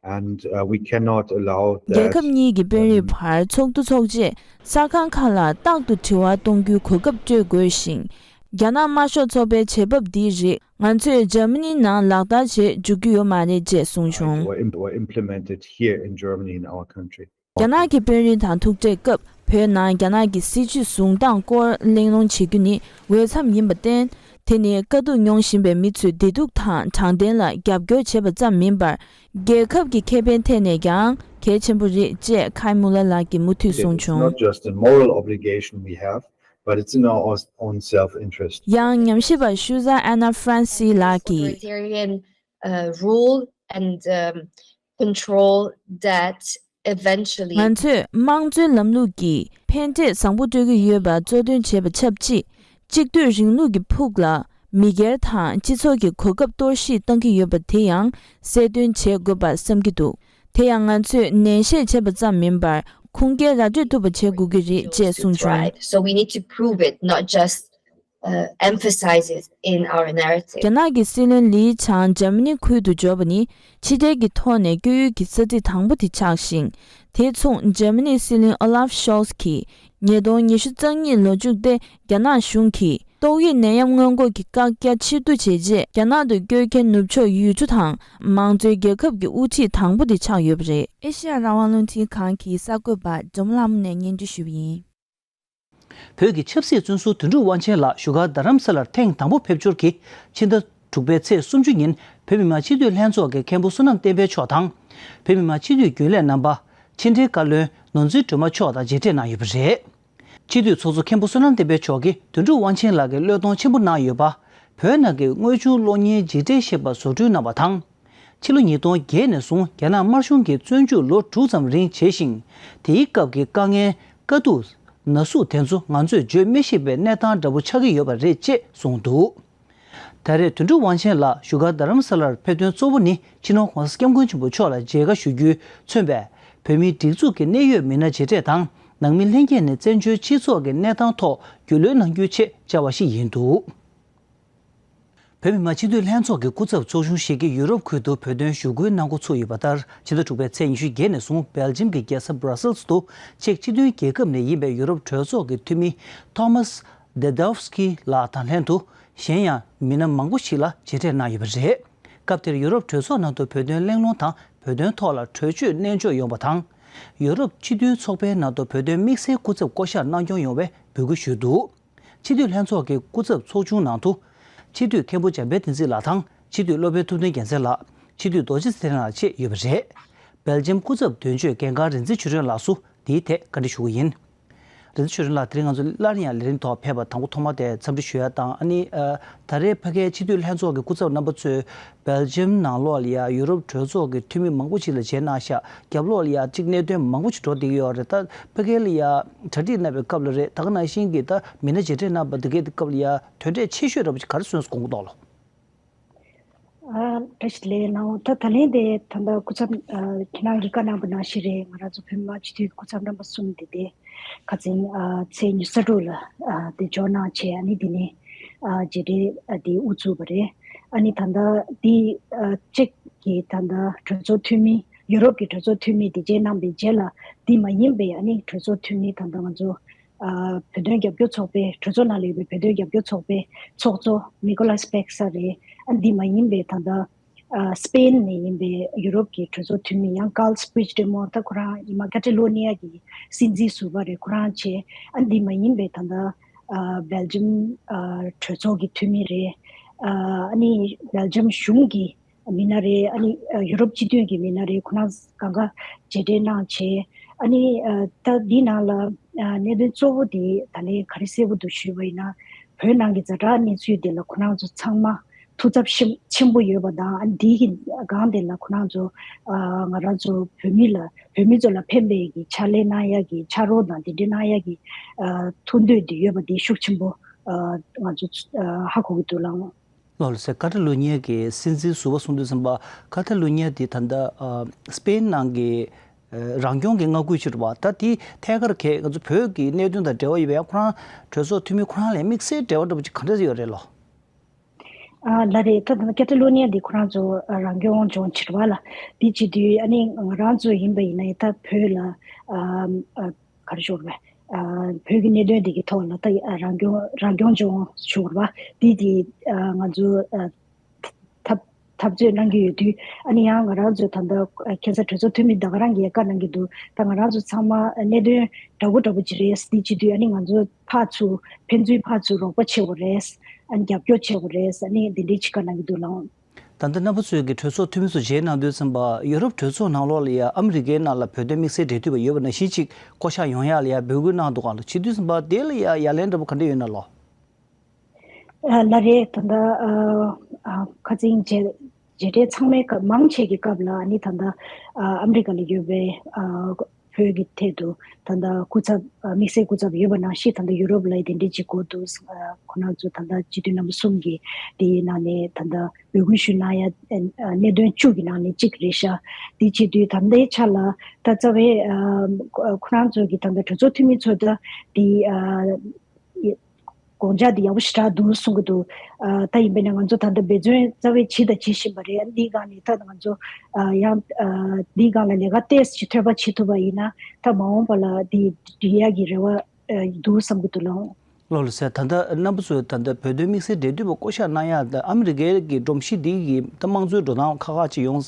and uh, we cannot allow རྒྱལ་that ཁབ་གཉིས་ཀྱི་དཔོན་རིགས་བར་ཚོགས་འདུ་འཚོགས་རྗེས། གསར་ཁང་ཁག་ལ་རྟག་ཏུ་དྲི་བ་གཏོང་རྒྱུའི་གོ་སྐབས་སྤྲོད་དགོས་ཤིང་། རྒྱ་ནག་དམར་ཤོག་ཚོགས་པའི་བྱེད་བབ་འདིའི་རིགས་ང་ཚོས་འཇར་མ་ནི་ནང་ལག་བསྟར་བྱེད་འཇུག་རྒྱུ་ཡོད་མ་རེད་ཅེས་གསུངས་བྱུང་། Were im- were implemented here in Germany in our country. རྒྱ་ནག་གི་དཔོན་རིགས་དང་ཐུག་འཕྲད་སྐབས། བོད་ནང་རྒྱ་ནག་གི་སྲིད་བྱུས་བཟུང་སྟངས་སྐོར་གླེང་སློང་བྱེད་རྒྱུ་ནི་འོས་འཚམ་ཡིན་པར་བརྟེན། དེ་ནི་དཀའ་སྡུག་མྱོང་བཞིན་པའི་མི་ཚོའི་བདེ་སྡུག་དང་དྲང་བདེན་ལ་རྒྱབ་སྐྱོར་བྱེད་པ་ཙམ་མིན་པར། རྒྱལ་ཁབ་ཀྱི་ཁེ་ཕན་ཐད་ནས་ཀྱང་གལ་ཆེན་པོ་རེད་ཅེས་ཁའི་མུ་ལར་ལགས་ཀྱིས་མུ་མཐུད་གསུངས་It's བྱུང་། Not just a moral obligation we have, but it's in our own self-interest. ཡང་ཉམས་ཞིབ་པ་ཤུ་ཟ་ཨ་ན་ཧྥ་རན་སི་ལགས་ཀྱིས། Authoritarian uh, rule and um, control that eventually ང་ཚོས་དམངས་གཙོའི་ལམ་ལུགས་ཀྱིས་ཕན་འབྲས་བཟང་པོ་སྤྲོད་ཀྱི་ཡོད་པ་གཙོ་འདོན་བྱེད་པ་ཆབས་ཅིག། གཅིག་སྡུད་རིང་ལུགས་ཀྱི་ཕུགས་ལ་མི་སྒེར་དང་སྤྱི་ཚོགས་ཀྱི་གོ་སྐབས་གཏོར་བཤིག་བཏང་གི་ཡོད་པ་དེ་ཡང་གསལ་སྟོན་བྱེད་དགོས་པར་བསམ་གྱི་འདུག། དེ་ཡང་ང་ཚོས་ནན་བཤད་བྱས་པ་ཙམ་མིན་པར། ཁུངས་སྐྱེལ་ར་སྤྲོད་ཐུབ་པ་བྱེད་དགོས་ཀྱི་རེད་ཅེས་གསུངས་བྱུང་། Right. So we need to prove it, not just uh, emphasize it in our narrative. རྒྱ་ནག་གི་སྲིད་བློན་ལི་ཆང་འཇར་མ་ནི་ཁུལ་དུ་འབྱོར་བ་ནི་ཕྱི་འབྲེལ་གྱི་ཐོག་ནས་སྐྱོད་ཡུལ་གྱི་ས་ཚིགས་དང་པོ་དེ་ཆགས་ཤིང་། དེ་མཚུངས་འཇར་མ་ནིའི་སྲིད་བློན་ཨོ་ལཱབ་ཤོལ་ཚ་གིས་ཉིས་སྟོང་ཉི་ཤུ་རྩ་གཉིས་ལོ་མཇུག་སྟེ་རྒྱ་ནག་གཞུང་གིས་ཏོག་དབྱིབས་ནད་ཡམས་སྔོན་འགོག་གི་བཀག་རྒྱ་ཕྱིར་བསྡུ་བྱས་རྗེས། རྒྱ་ནག་ཏུ་སྐྱོད་མཁན་ནུབ་ཕྱོགས་ཡུལ་གྲུ་དང་མང་གཙོའི་རྒྱལ་ཁབ་ཀྱི་དབུ་ཁྲིད་དང་པོ་དེ་ཆགས་ཡོད་པ་རེད། ཨེ་ཤེ་ཡ་རང་དབང་རླུང་འཕྲིན་ཁང་གི་གསར་འགོད་པ་འབྲོམ་ལྷ་མོ་ནས་སྙན་སྒྲོན་ཞུས་པ་ཡིན། བོད་ཀྱི་ཆབ་སྲིད་བཙོན་ཟུར་དོན་གྲུབ་དབང་ཆེན་ལགས་བཞུགས་སྒར་རྡ་རམ་ས་ལར་ཐེངས་དང་པོ་ཕེབས་འབྱོར་གྱིས། ཕྱི་ཟླ་དྲུག་པའི་ཚེས་སུམ་ཅུ་ཉིན་བོད་མི་མང་སྤྱི་འཐུས་ལྷན་ཚོགས་ཀྱི་མཁན་པོ་བསོད་ནམས་བསྟན་འཕེལ་མཆོག་དང་། བོད་མི་མང་སྤྱི་འཐུས་རྒྱུན་ལས་རྣམ་པ། ཕྱི་འབྲེལ་བཀའ་བློན་ནོར་འཛིན་སྒྲོལ་མ་མཆོག་དང་མཇལ་འཕྲད་གནང་ཡོད་པ་རེད། སྤྱི་འཐུས་ཚོགས་གཙོ་མཁན་པོ་བསོད་ནམས་བསྟན་འཕེལ་མཆོག་གིས་དོན་གྲུབ་དབང་ཆེན་ལགས་ཀྱིས་བློས་གཏོང་ཆེན་པོ་གནང་ཡོད་པ། བོད་ནང་གི་དངོས་བྱུང་གློག་བརྙན་འཇིགས་བྲལ་ཞེས་པ་བཟོ་སྐྲུན་གནང་བ་དང་། ཕྱི་ལོ་ཉིས་སྟོང་བརྒྱད་ནས་བཟུང་རྒྱ་ནག་དམར་གཞུང་གིས་བཙོན་འཇུག་ལོ་དྲུག་ཙམ་རིང་བྱས་ཤིང་། དེའི་སྐབས་ཀྱི་དཀའ་ངལ། དཀའ་སྡུག། ན་ཟུག་དེ་ཚོ་ང་ཚོས་བརྗོད་མི་ཤེས་པའི་གནས་སྟངས་འདྲ་པོ་ཆགས་ཀྱི་ཡོད་པ་རེད་ཅེས་གསུངས་འདུག། ད་རེས་དོན་གྲུབ་དབང་ཆེན་ལགས་བཞུགས་སྒར་རྡ་རམ་ས་ལར་ཕེབས་དོན་གཙོ་བོ་ནི་སྤྱི་ནོར་༧གོང་ས་༧སྐྱབས་མགོན་ཆེན་པོ་མཆོག་ལ་མཇལ་ཁ་ཞུ་རྒྱུས་མཚོན་པའི་བོད་མིའི་སྒྲིག་འཛུགས་ཀྱི་གནད་ཡོད་མི་སྣ་མཇལ་འཕྲད་དང་། ནང་མི་ལྷན་རྒྱས་ནས་བཙན་བྱོལ་སྤྱི་ཚོགས་ཀྱི་གནས་སྟངས་ཐོག་རྒྱུས་ལོན་གནང་རྒྱུའི་ཆེད་བཅར་བ་ཞིག་ཡིན་འདུག། བོད་མི་མང་སྤྱི་འཐུས་ལྷན་ཚོགས་ཀྱི་སྐུ་ཚབ་ཚོགས་ཆུང་ཞིག་གིས་ཡུ་རོབ་ཁུལ་དུ་བོད་དོན་ཞུ་སྐུལ་གནང་འགོ་ཚུགས་ཡོད་པ་ལྟར། ཕྱི་ཟླ་དྲུག་པའི་ཚེས་ཉི་ཤུ་བརྒྱད་ནས་བཟུང་སྦེལ་ཇམ་གྱི་རྒྱལ་ས་Brussels་དུ་ཅེཀ་སྤྱི་མཐུན་རྒྱལ་ཁབ་ནས་ཡིན་པའི་ཡུ་རོབ་གྲོས་ཚོགས་ཀྱི་འཐུས་མི་Thomas Derdevski་ལགས་དང་ལྷན་དུ། གཞན་ཡང་མི་སྣ་མང་པོ་ཞིག་ལ་མཇལ་འཕྲད་གནང་ཡོད་པ་རེད། སྐབས་དེར་ཡུ་རོབ་གྲོས་ཚོགས་ནང་དུ་བོད་དོན་གླེང་སློང་དང་བོད་དོན་ཐོག་ལ་གྲོས་ཆོད་གནས་འཇོག་ཡོང་བ་དང་། ཡུ་རོབ་སྤྱི་མཐུན་ཚོགས་པའི་ནང་དུ་བོད་དོན་དམིགས་བསལ་སྐུ་ཚབ་བསྐོ་གཞག་གནང་སྐྱོང་ཡོང་བའི་འབོད་སྐུལ་ཞུས་འདུག། སྤྱི་འཐུས་ལྷན་ཚོགས་ཀྱི་སྐུ་ཚབ་ཚོགས་ཆུང་ནང་དུ། སྤྱི་འཐུས་མཁན་པོ་འཇམ་དཔལ་བསྟན་འཛིན་ལགས་དང་། སྤྱི་འཐུས་སློབ་དཔོན་ཐུབ་བསྟན་རྒྱལ་མཚན་ལགས། སྤྱི་འཐུས་རྡོ་རྗེ་ཚེ་བརྟན་ལགས་བཅས་ཡོད་པ་རེད། སྦེལ་ཇམ་སྐུ་ཚབ་དོན་གཅོད་རྒན་གར་རིག་འཛིན་ཆོས་སྒྲོན་ལགས་སུ་འདིའི་ཐད་བཀའ་འདྲི་ཞུ་གི་ཡིན། རིག་འཛིན་ཆོས་སྒྲོན་ལགས། དེ་རིང་ང་ཚོ་སླར་ཡང་ལས་རིམ་ཐོག་ཕེབས་པར་དང་པོ་ཐོག་མ་དེ་འཚམས་འདྲི་ཞུ་ཡ་དང་། ཨ་ནི་ཨ་ད་རེས་ཕ་གིའི་སྤྱི་འཐུས་ལྷན་ཚོགས་ཀྱི་སྐུ་ཚབ་རྣམ་པ་ཚོས་སྦེལ་ཇམ་ནང་ལོགས་ལ་ཡ་ཡུ་རོབ་གྲོས་ཚོགས་ཀྱི་འཐུས་མི་མང་པོ་ཅིག་ལ་མཇལ་གནང་ཤག། རྒྱབ་ལོགས་ལ་ཡ་གཅིག་གནད་དོན་མང་པོ་ཅིག་འགྲོ་བསྡད་ཀྱི་ཡོད་རེད། ད་ཕ་གི་ལ་ཡ་གྲ་སྒྲིག་གནང་བའི་སྐབས་ལ་རེད། ད་ག་ནང་བཞིན་གྱི་ད་མི་སྣ་མཇལ་འཕྲད་གནང་བ་དེ་གའི་སྐབས་ལ་ཡ་དོན་འབྲས་ཆེ་ཤོས་འདྲ་པོ་ཅིག་ག་རེ་སོང་སོང་དགོངས་དག་ལོ། ཨ་བཀྲ་ཤིས་བདེ་ལེགས་གནང་། ད་ད་ལན་དེ་ད་ལྟ་སྐུ་ཚབ་ཨ་ཁྱེད་རང་གིས་བཀའ་གནང་པ་ནང་བཞིན་རེད། ང་རང་ཚོ་བོད་མི་མང་སྤྱི་འཐུས་ཀྱི་སྐུ་ཚབ་རྣམ་པ་གསུམ་དེ་དེ་ཁ་སང་ཨ་ཚེས་ཉི་ཤུ་རྩ་དྲུག་ལ་ཨ་དེ་འབྱོར་གནང་བྱས། ཨ་ནི་དེ་ནས་ཨ་མཇལ་འཕྲད་ཨ་དེ་དབུ་བཙུགས་པ་རེད། ཨ་ནི་ད་ལྟ་དེ་ཨ་ཅེཀ་གི་ད་ལྟ་གྲོས་ཚོགས་འཐུས་མི། ཡུ་རོབ་ཀྱི་གྲོས་ཚོགས་འཐུས་མི་དེ་མཇལ་གནང་པའི་རྗེས་ལ། དེ་མ་ཡིན་པའི་ཨ་ནི་གྲོས་ཚོགས་འཐུས་མི་ད་ལྟ་ང་ཚོ་ཨ་བོད་དོན་རྒྱབ་སྐྱོར་ཚོགས་པའི། གྲོས་ཚོགས་ནང་ལ་ཡོད་པའི་བོད་དོན་རྒྱབ་སྐྱོར་ཚོགས་པའི་ཚོགས་གཙོ་Nicolas Peksa་རེད། ཨ་འདི་མ་ཡིན་པའི་ད་ལྟ་ ཨ་སི་པེན་ནས་ཡིན་པའི་ཡུ་རོབ་ཀྱི་གྲོས་ཚོགས་འཐུས་མི། ཡང་ཀཱལ་སི་པུའི་ཅི་ཊི་མོ། ད་ཁོ་རང་ཡིན་མ་ཀ་ཏ་ལོ་ནི་ཡ་གི་སྲིད་འཛིན་ཟུར་པ་རེད། ཁོ་རང་བྱས། ཨ་འདི་མ་ཡིན་པའི་ད་ལྟ་ཨ་སྦེལ་ཇམ་ཨ་གྲོས་ཚོགས་ཀྱི་འཐུས་མི་རེད། ཨ་ཨ་ནི་སྦེལ་ཇམ་གཞུང་གི་མི་སྣ་རེད། ཨ་ནི་ཨ་ཡུ་རོབ་སྤྱི་མཐུན་གྱི་མི་སྣ་རེད། ཁོ་རང་གང་ག་མཇལ་འཕྲད་གནང་བྱས། ཨ་ནི་ཨ་ད་འདི་ནང་ལ་ཨ་གནད་དོན་གཙོ་བོ་དེ་ད་ལན་ག་རེ་གསལ་པོ་འདུག་ཞུས་པ་ཡིན་ན། བོད་ནང་གི་ཛ་དྲག་གནས་ཚུལ་དེ་ལ་ཁོ་རང་ཚོ་ཚང་མ་ཐུགས་འཚབ་ཆེན་ཆེན་པོ་ཡོད་པ་དང་། ཨ་འདི་གི་སྒང་དེ་ལ་ཁོ་རང་ཚོ་ཨ་ང་རང་ཚོ་བོད་མི་ལ་བོད་མི་ཚོ་ལ་ཕན་པའི་གི་ཕྱག་ལས་གནང་ཡ་གི་ཕྱག་རོགས་དང་དེ་འདྲ་གནང་ཡ་གི་ཨ་ཐུགས་འདོད་དེ་ཡོད་པ་དེ་ཤུགས་ཆེན་པོ་ཨ་ང་ཚོ་ཨ་ཧ་གོ་གི་འདུག་ལགས། ལགས་སོ། ཀ་ཏ་ལུ་ཉི་ཡ་གི་སྲིད་འཛིན་ཟུར་པ་གསུངས་དུས་ཙམ་པ། ཀ་ཏ་ལུ་ཉི་ཡ་དེ་ད་ལྟ་ཨ་སི་པེན་ནང་གི་ཨ་རང་སྐྱོང་གི་མངའ་ཁུལ་ཅིག་རེད་པ། ད་དེ་ཐད་ཀར་གལ་ང་ཚོ་བོད་ཀྱི་གནད་དོན་དང་འབྲེལ་བ་ཡོད་པའི་ཁོ་རང་གྲོས་ཚོགས་འཐུས་མི་ཁོ་རང་ལ་དམིགས་བསལ་འབྲེལ་བ་འདྲ་པོ་ཅིག་ག་འདྲ་ཡོད་རེད་ལགས། ཨ་ལགས་རེད། ད་ད་ཀ་ཏ་ལུ་ཉི་ཡ་འདི་ཁོ་རང་ཚོ་ཨ་རང་སྐྱོང་ལྗོངས་ཅིག་རེད་པ་ལགས། དེ་བྱེད་དུས་ཨ་ནི་ང་རང་ཚོ་ཡིན་པ་ཡིན་ན་ད་བོད་ལ་ཨ་ཨ་ག་རེ་ཞུ་དགོས་རེད། ཨ་བོད་ཀྱི་གནད་དོན་འདི་གི་ཐོག་ལ་ད་ཨ་རང་སྐྱོང་རང་སྐྱོང་ལྗོངས་ཞུ་དགོས་རེད་པ། དེ་དེ་ཨ་ང་ཚོ་ཨ་འཐབ་འཐབ་རྩོད་གནང་གི་ཡོད་དུས། ཨ་ནི་ཡང་ང་རང་ཚོ་ད་ལྟ་ཨ་ཁ་སང་གྲོས་ཚོགས་འཐུས་མི་ད་ག་རང་གིས་ཡང་བཀའ་གནང་གི་འདུག་ད་ང་རང་ཚོ་ཚང་མ་ཨ་གནད་དོན་འདྲ་པོ་འདྲ་པོ་ཅིག་རེད། དེ་བྱེད་དུས་ཨ་ནི་ང་ཚོ་ཕར་ཚུར་ཕན་ཚུན་ཕར་ཚུར་རོགས་པ་བྱེད་དགོས་རེད། ཨ་ནི་རྒྱབ་སྐྱོར་བྱེད་དགོས་རེད། ཨ་ནི་འདི་འདྲའི་ཅིག་བཀའ་གནང་གི་འདུག་ལགས། ད་ལྟ་རྣམ་པ་ཚོས་ཀྱི་གྲོས་ཚོགས་འཐུས་མི་ཚོ་མཇལ་གནང་དུས་ཙམ་པ། ཡུ་རོབ་གྲོས་ཚོགས་ནང་ལོགས་ལ་ཡ་ཨ་མི་རི་ཀའི་ནང་ལ་བོད་དོན་དམིགས་བསལ་འབྲེལ་མཐུད་པ་ཡོད་པ་ནང་བཞིན་ཅིག་བསྐོ་བཞག་ཡོང་ཡག་ལ་ཡ་འབོད་སྐུལ་གནང་འདུག་ག་ལགས། བྱེད་དུས་ཙམ་པ་དེ་ལ་ཡ་ཡ་ལན་འདྲ་པོ་ག་འདྲ་ཡོད་ན་ལགས། ཨ་ལགས་རེད། ད་ལྟ་ཨ་ཨ་ཁ་སང་མཇལ་མཇལ་འཕྲད་ཚང་མའི་སྐབས། མང་ཆེ་གི་སྐབས་ལ་ཨ་ནི་ད་ལྟ་ཨ་ཨ་མི་རི་ཀ་ལ་ཡོད་པའི་ཨ་བོད་ཀྱི་ཐད་དུ་ད་ལྟ་སྐུ་ཚབ་ཨ་དམིགས་བསལ་སྐུ་ཚབ་ཡོད་པ་ནང་བཞིན། ད་ལྟ་ཡུ་རོབ་ལ་དེ་འདྲའི་ཅིག་དགོས་འདུག་ཨ་ཁོང་རྣམ་ཚོ་ད་ལྟ་སྤྱི་འཐུས་རྣམ་པ་གསུམ་གྱིས་དེའི་ནང་ནས་ད་ལྟ་འབོད་སྐུལ་ཞུ་གནང་ཡ་ཨ་གནད་དོན་བཅུ་གི་ནང་ནས་གཅིག་རེད་ཤག་དེ་བྱེད་དུས་ད་ལྟའི་ཆ་ལ་ད་རྩ་བའི་ཨ་ཁོང་རྣམ་ཚོ་གི་ད་ལྟ་གྲོས་ཚོགས་འཐུས་མི་ཚོ་ད་དེ་ཨ་དགོངས་འཆར་འདི་ཡག་པོ་ཞེ་དྲག་འདུག་གསུང་གི་འདུག་ཨ་ད་ཡིན་པས་ན་ང་ཚོ་ད་ལྟ་འབད་བརྩོན་རྩ་བའི་བྱས་དང་བྱེད་བཞིན་པ་རེད། འདིའི་སྒང་ནས་ད་ང་ཚོ་ཨ་ཡང་ཨ་འདིའི་སྒང་ལ་ལས་ཀ་ཏོག་ཙམ་ཅིག་ཐོལ་པ་བྱེད་ཐུབ་པ་ཡིན་ན། ད་མ་འོངས་པ་ལ་འདི་འགྲིག་ཡག་གི་རེ་བ་ཨ་འདུག་བསམ་གྱི་འདུག་ལགས། ལགས་ལགས་སོ། ད་ལྟ་རྣམ་པ་ཚོས་ད་ལྟ་བོད་དོན་དམིགས་བསལ་འབྲེལ་མཐུད་པ་བསྐོ་བཞག་གནང་ཡག་དང་ཨ་མི་རི་ཀའི་གི་སྒྲོམ་གཞི་འདི་གི་ད་དམངས་གཙོའི་འགྲོ་སྟངས་ཁག་ཁག་ཅིག་ཡོང་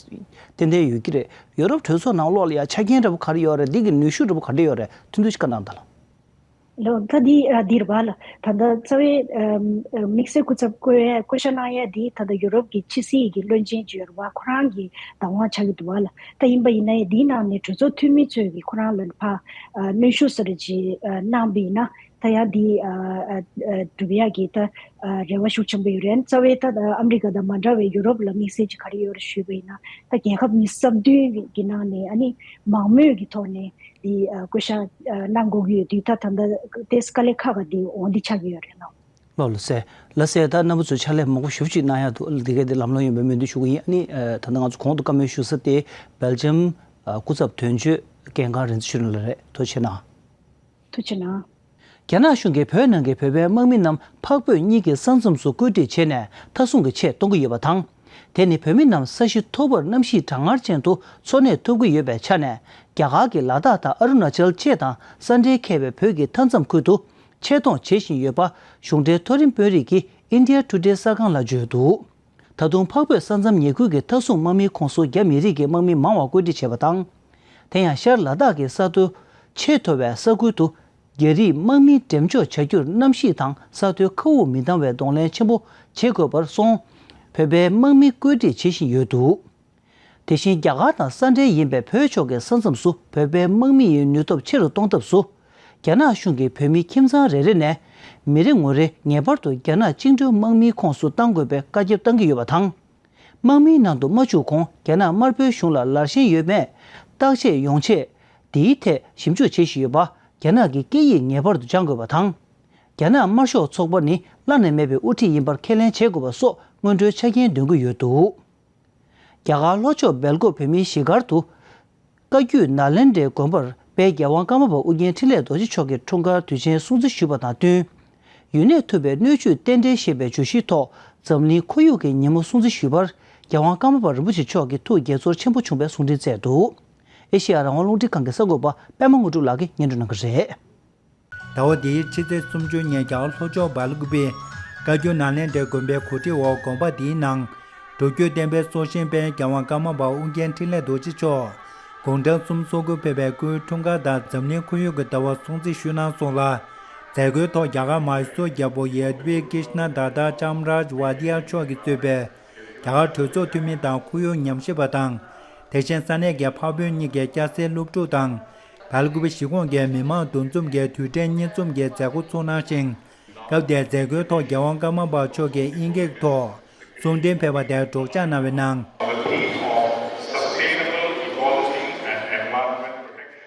ཏན་ཏན་ཡོད་ཀྱི་རེད། ཡོ་རོབ་གྲོས་ཚོགས་ནང་ལོགས་ལ་ཡ་ཆ་རྐྱེན་འདྲ་པོ་ག་རེ་ཡོད་རེད། འདི་གི་ནུས་ཤུགས་འདྲ་པོ་ག་འདྲ་ཡོད་རེད། ཐུང་ཐུང་ཞིག་བཀའ་གནང་དང་ལགས། ལོ། ད་འདི་ཨ་འདི་རེད་པ་ལགས། ད་ལྟ་རྩ་བའི་ཨམ་ཨམ་དམིགས་བསལ་སྐུ་ཚབ་བསྐོ་ཡ་བསྐོ་བཞག་གནང་ཡ་འདི་ད་ལྟ་ཡུ་རོབ་ཀྱི་ཕྱི་སྲིད་ཀྱི་བློན་ཆེན་ཅིག་ཡོད་རེད་པ། ཁོ་རང་གི་བདག་དབང་ཆགས་ཀྱི་འདུག་པ་ལགས། ད་ཡིན་པ་ཡིན་ན་ཡང་འདིའི་ནང་ནས་གྲོས་ཚོགས་འཐུས་མི་ཚོས་ཀྱི་ཁོ་རང་ལ་ཕར་ཨ་གནོན་ཤུགས་ཟེར་ཅིག་ཨ་གནང་པ་ཡིན་ན། ད་ཡང་འདི་ཨ་ཨ་ཨ་འགྲུབ་ཡ་གི་ད་ཨ་རེ་བ་ཤུགས་ཆེན་པོ་ཡོད་རེད། རྩ་བའི་ད་ཨ་མི་རི་ཀ་དང་མ་འདྲ་བའི་ཡུ་རོབ་ལ་དམིགས་བསལ་ཅིག་ག་རེ་ཡོད་རེད་ཞུས་པ་ཡིན་ན། ད་རྒྱལ་ཁབ་ཉི་ཤུ་རྩ་བདུན་གི་ནང་ནས་ཨ་ནི་མང་མོས་ཀྱི་ཐོག་ནས་འདི་ཨ་བསྐོ་བཞག་ཨ་གནང་དགོས་ཀྱི་ཡོད་དུས། ད་ད་ལྟ་ཏོག་ཙམ་དཀའ་ལས་ཁག་ཁག་འདི་འོང་འདི་ཆགས་ཀྱི་ཡོད་རེད་ལགས། ལགས་ལགས་སོ། ལགས་སོ། ད་རྣམ་པ་ཚོས་ཕྱག་ལས་མང་པོ་ཞེ་པོ་ཅིག་གནང་ཡག་འདུག་འདི་ག་འདི་ལམ་ལྷོང་ཡོང་བའི་སྨོན་འདུན་ཞུ་གི་ཡིན། ཨ་ནི་ཨ་ད་ལྟ་ང་ཚོ་གོང་དུ་བཀའ་མོལ་ཞུ་ས་དེ་སྦེལ་ཇམ་ཨ་སྐུ་ཚབ་དོན་གཅོད་ཀན་ཁང་རིན་ཆེན་ཆོས་སྒྲོན་ལགས་རེད། ཐུགས་རྗེ་གནང་། ཐུགས་རྗེ་གནང་། རྒྱ་ནག་གཞུང་གིས་བོད་ནང་གི་བོད་པའི་དམག་མི་རྣམས་འཕགས་བོད་གཉིས་ཀྱི་ས་མཚམས་སུ་བཀོད་སྒྲིག་བྱས་ནས་མཐའ་སྲུང་གི་ཆེད་གཏོང་གི་ཡོད་པ་དང་། དེ་ནི་བོད་མི་རྣམས་ས་གཞི་མཐོ་པོར་གནམ་གཤིས་གྲང་ངར་ཅན་དུ་འཚོ་གནས་ཐུབ་ཀྱི་ཡོད་པའི་ཆ་ནས། རྒྱ་གར་གྱི་ལ་དྭགས་དང་ཨ་རུ་ན་ཅལ་བཅས་དང་ས་འབྲེལ་ཁེལ་བའི་བོད་ཀྱི་མཐའ་མཚམས་ཁུལ་དུ་ཆེད་གཏོང་བྱེད་བཞིན་ཡོད་པ་གཞུང་འབྲེལ་མཐོ་རིམ་དཔོན་རིགས་ཀྱིས་ཨིན་ཌི་ཡ་ཊུ་ཌེ་གསར་ཁང་ལ་བརྗོད་འདུག་ད་དུང་འཕགས་བོད་ས་མཚམས་ཉེ་ཁུལ་གྱི་མཐའ་སྲུང་དམག་མིའི་ཁོངས་སུ་རྒྱ་མི་རིགས་ཀྱི་དམག་མི་མང་བ་བཀོད་སྒྲིག་བྱས་པ་དང་། དེ་ཡང་ཤར་ལ་དྭགས་ཀྱི་ས་མཐོ་ཆེས་མཐོ་བའི་ས་ཁུལ་དུ་རྒྱ་རིགས་དམག་མི་འགྲེམས་འཇོག་བྱ་རྒྱུར་གནམ་གཤིས་དང་ས་མཐོའི་མཁའ་དབུགས་མི་འདང་བའི་གདོང་ལེན་ཆེན་པོ་བྱེད་དགོས་པར་སོང་། བོད་པའི་དམག་མི་བཀོད་སྒྲིག་བྱེད་བཞིན་ཡོད་འདུག་དེ་བཞིན་རྒྱ་གར་དང་ས་འབྲེལ་ཡིན་པའི་བོད་ཕྱོགས་ཀྱི་ས་མཚམས་སུ་བོད་པའི་དམག་མི་ཡི་ནུས་སྟོབས་ཆེ་རུ་གཏོང་ཐབས་སུ། རྒྱ་ནག་གཞུང་གིས་བོད་མི་ཁྱིམ་ཚང་རེ་རེ་ནས་མི་རེ་ངོ་རེ་ངེས་པར་དུ་རྒྱ་ནག་བཅིངས་འགྲོལ་དམག་མིའི་ཁོངས་སུ་གཏང་དགོས་པའི་བཀའ་ཁྱབ་གཏང་གི་ཡོད་པ་དང་། དམག་མིའི་ནང་དུ་མ་བཅུག་གོང་རྒྱ་ནག་དམར་པོའི་གཞུང་ལ་ལར་ཞེན་ཡོད་མེད་བརྟག་དཔྱད་ཡོང་ཆེད། དེའི་ཐད་ཞིབ་འཇུག་བྱེད་བཞིན་ཡོད་པ། རྒྱ་ནག་གི་སྐད་ཡིག་ངེས་པར་དུ་སྦྱང་དགོས་པ་དང་། རྒྱ་ནག་དམར་ཤོག་ཚོགས་པ་ནི་བླ་ན་མེད་པའི་དབུ་ཁྲིད་ཡིན་པར་ཁས་ལེན་བྱེད་དགོས་པ་སོགས་སྔོན་འགྲོའི་ཆ་རྐྱེན་འདོན་གྱི་ཡོད་འདུག་རྒྱ་གར་ལྷོ་ཕྱོགས་སྦེལ་ཀོབ་བོད་མིའི་གཞིས་སྒར་དུ། བཀའ་བརྒྱུད་ནཱ་ལེནྡྲའི་དགོན་པར་དཔལ་རྒྱལ་དབང་ཀརྨ་པ་ཨོ་རྒྱན་འཕྲིན་ལས་རྡོ་རྗེ་མཆོག་གི་འཁྲུངས་སྐར་དུས་ཆེན་སྲུང་བརྩི་ཞུས་པ་དང་བསྟུན། ཡུན་གནས་ཐུབ་པའི་སྣོད་བཅུད་རྟེན་འབྲེལ་ཞེས་པའི་བརྗོད་གཞིའི་ཐོག་འཛམ་གླིང་ཁོར་ཡུག་གི་ཉིན་མོ་སྲུང་བརྩི་ཞུས་པར། རྒྱལ་དབང་ཀརྨ་པ་རིན་པོ་ཆེ་མཆོག་གིས་ཐུགས་དགྱེས་ཚོར་ཆེན་པོ་བྱུང་བའི་གསུང་འཕྲིན་བསྩལ་འདུག་ཨེ་ཤེ་ཡ་རང་དབང་རླུང་འཕྲིན་ཁང་གི་གསར་འགོད་པ་པད་མ་དངོས་གྲུབ་ལགས་ཀྱིས་སྙན་སྒྲོན་གནང་གི་རེད། ཟླ་བ་འདིའི་ཕྱི་ཚེས་སུམ་ཅུ་ཉིན་རྒྱ་གར་ལྷོ་ཕྱོགས་སྦེལ་ཀོབ་པའི་བཀའ་བརྒྱུད་ནཱ་ལེནྡྲའི་དགོན་པའི་གོ་སྒྲིག་འོག་དགོན་པ་འདིའི་ནང་ སྒྲུབ་བརྒྱུད་བསྟན་པའི་སྲོག་ཤིང་དཔལ་རྒྱལ་དབང་ཀརྨ་པ་ཨོ་རྒྱན་འཕྲིན་ལས་རྡོ་རྗེ་མཆོག་དགུང་གྲངས་སུམ་ཅུ་སོ་དགུ་ཕེབས་པའི་སྐུའི་འཁྲུངས་སྐར་དང་འཛམ་གླིང་ཁོར་ཡུག་གི་ཟླ་བ་སྲུང་བརྩི་ཞུས་གནང་སོང་ལ། མཛད་སྒོའི་ཐོག་རྒྱ་གར་མ་ཧེ་སོར་རྒྱལ་པོ་ཡ་དུ་བི་ཀྲིཤ་ན་དཱ་ཏཱ་ཅམ་རཱཇ་ཝ་དི་ཡ་མཆོག་གིས་གཙོས་པའི་རྒྱ་གར་གྲོས་ཚོགས་འཐུས་མི་དང་ཁོར་ཡུག་ཉམས་ཞིབ་པ་དང་། དེ་བཞིན་ས་གནས་ཀྱི་འཕགས་བོད་གཉིས་ཀྱི་སྐྱ་སེར་སློབ་ཕྲུག་དང་། སྦེལ་ཀོབ་གཞིས་ཁོངས་ཀྱི་མི་མང་འདུ་འཛོམས་ཀྱི་དུས་དྲན་གཉིས་འཛོམས་ཀྱི་མཛད་སྒོ་ཚོགས་གནང་ཞིང་། སྐབས་དེའི་མཛད་སྒོའི་ཐོག་རྒྱལ་དབང་ཀརྨ་པ་མཆོག་གིས་དབྱིན་སྐད་ཐོག་གསུང་འཕྲིན་ཕེབས་པ་དེར་སྒྲོག་སྦྱང་གནང་བའི་ནང་།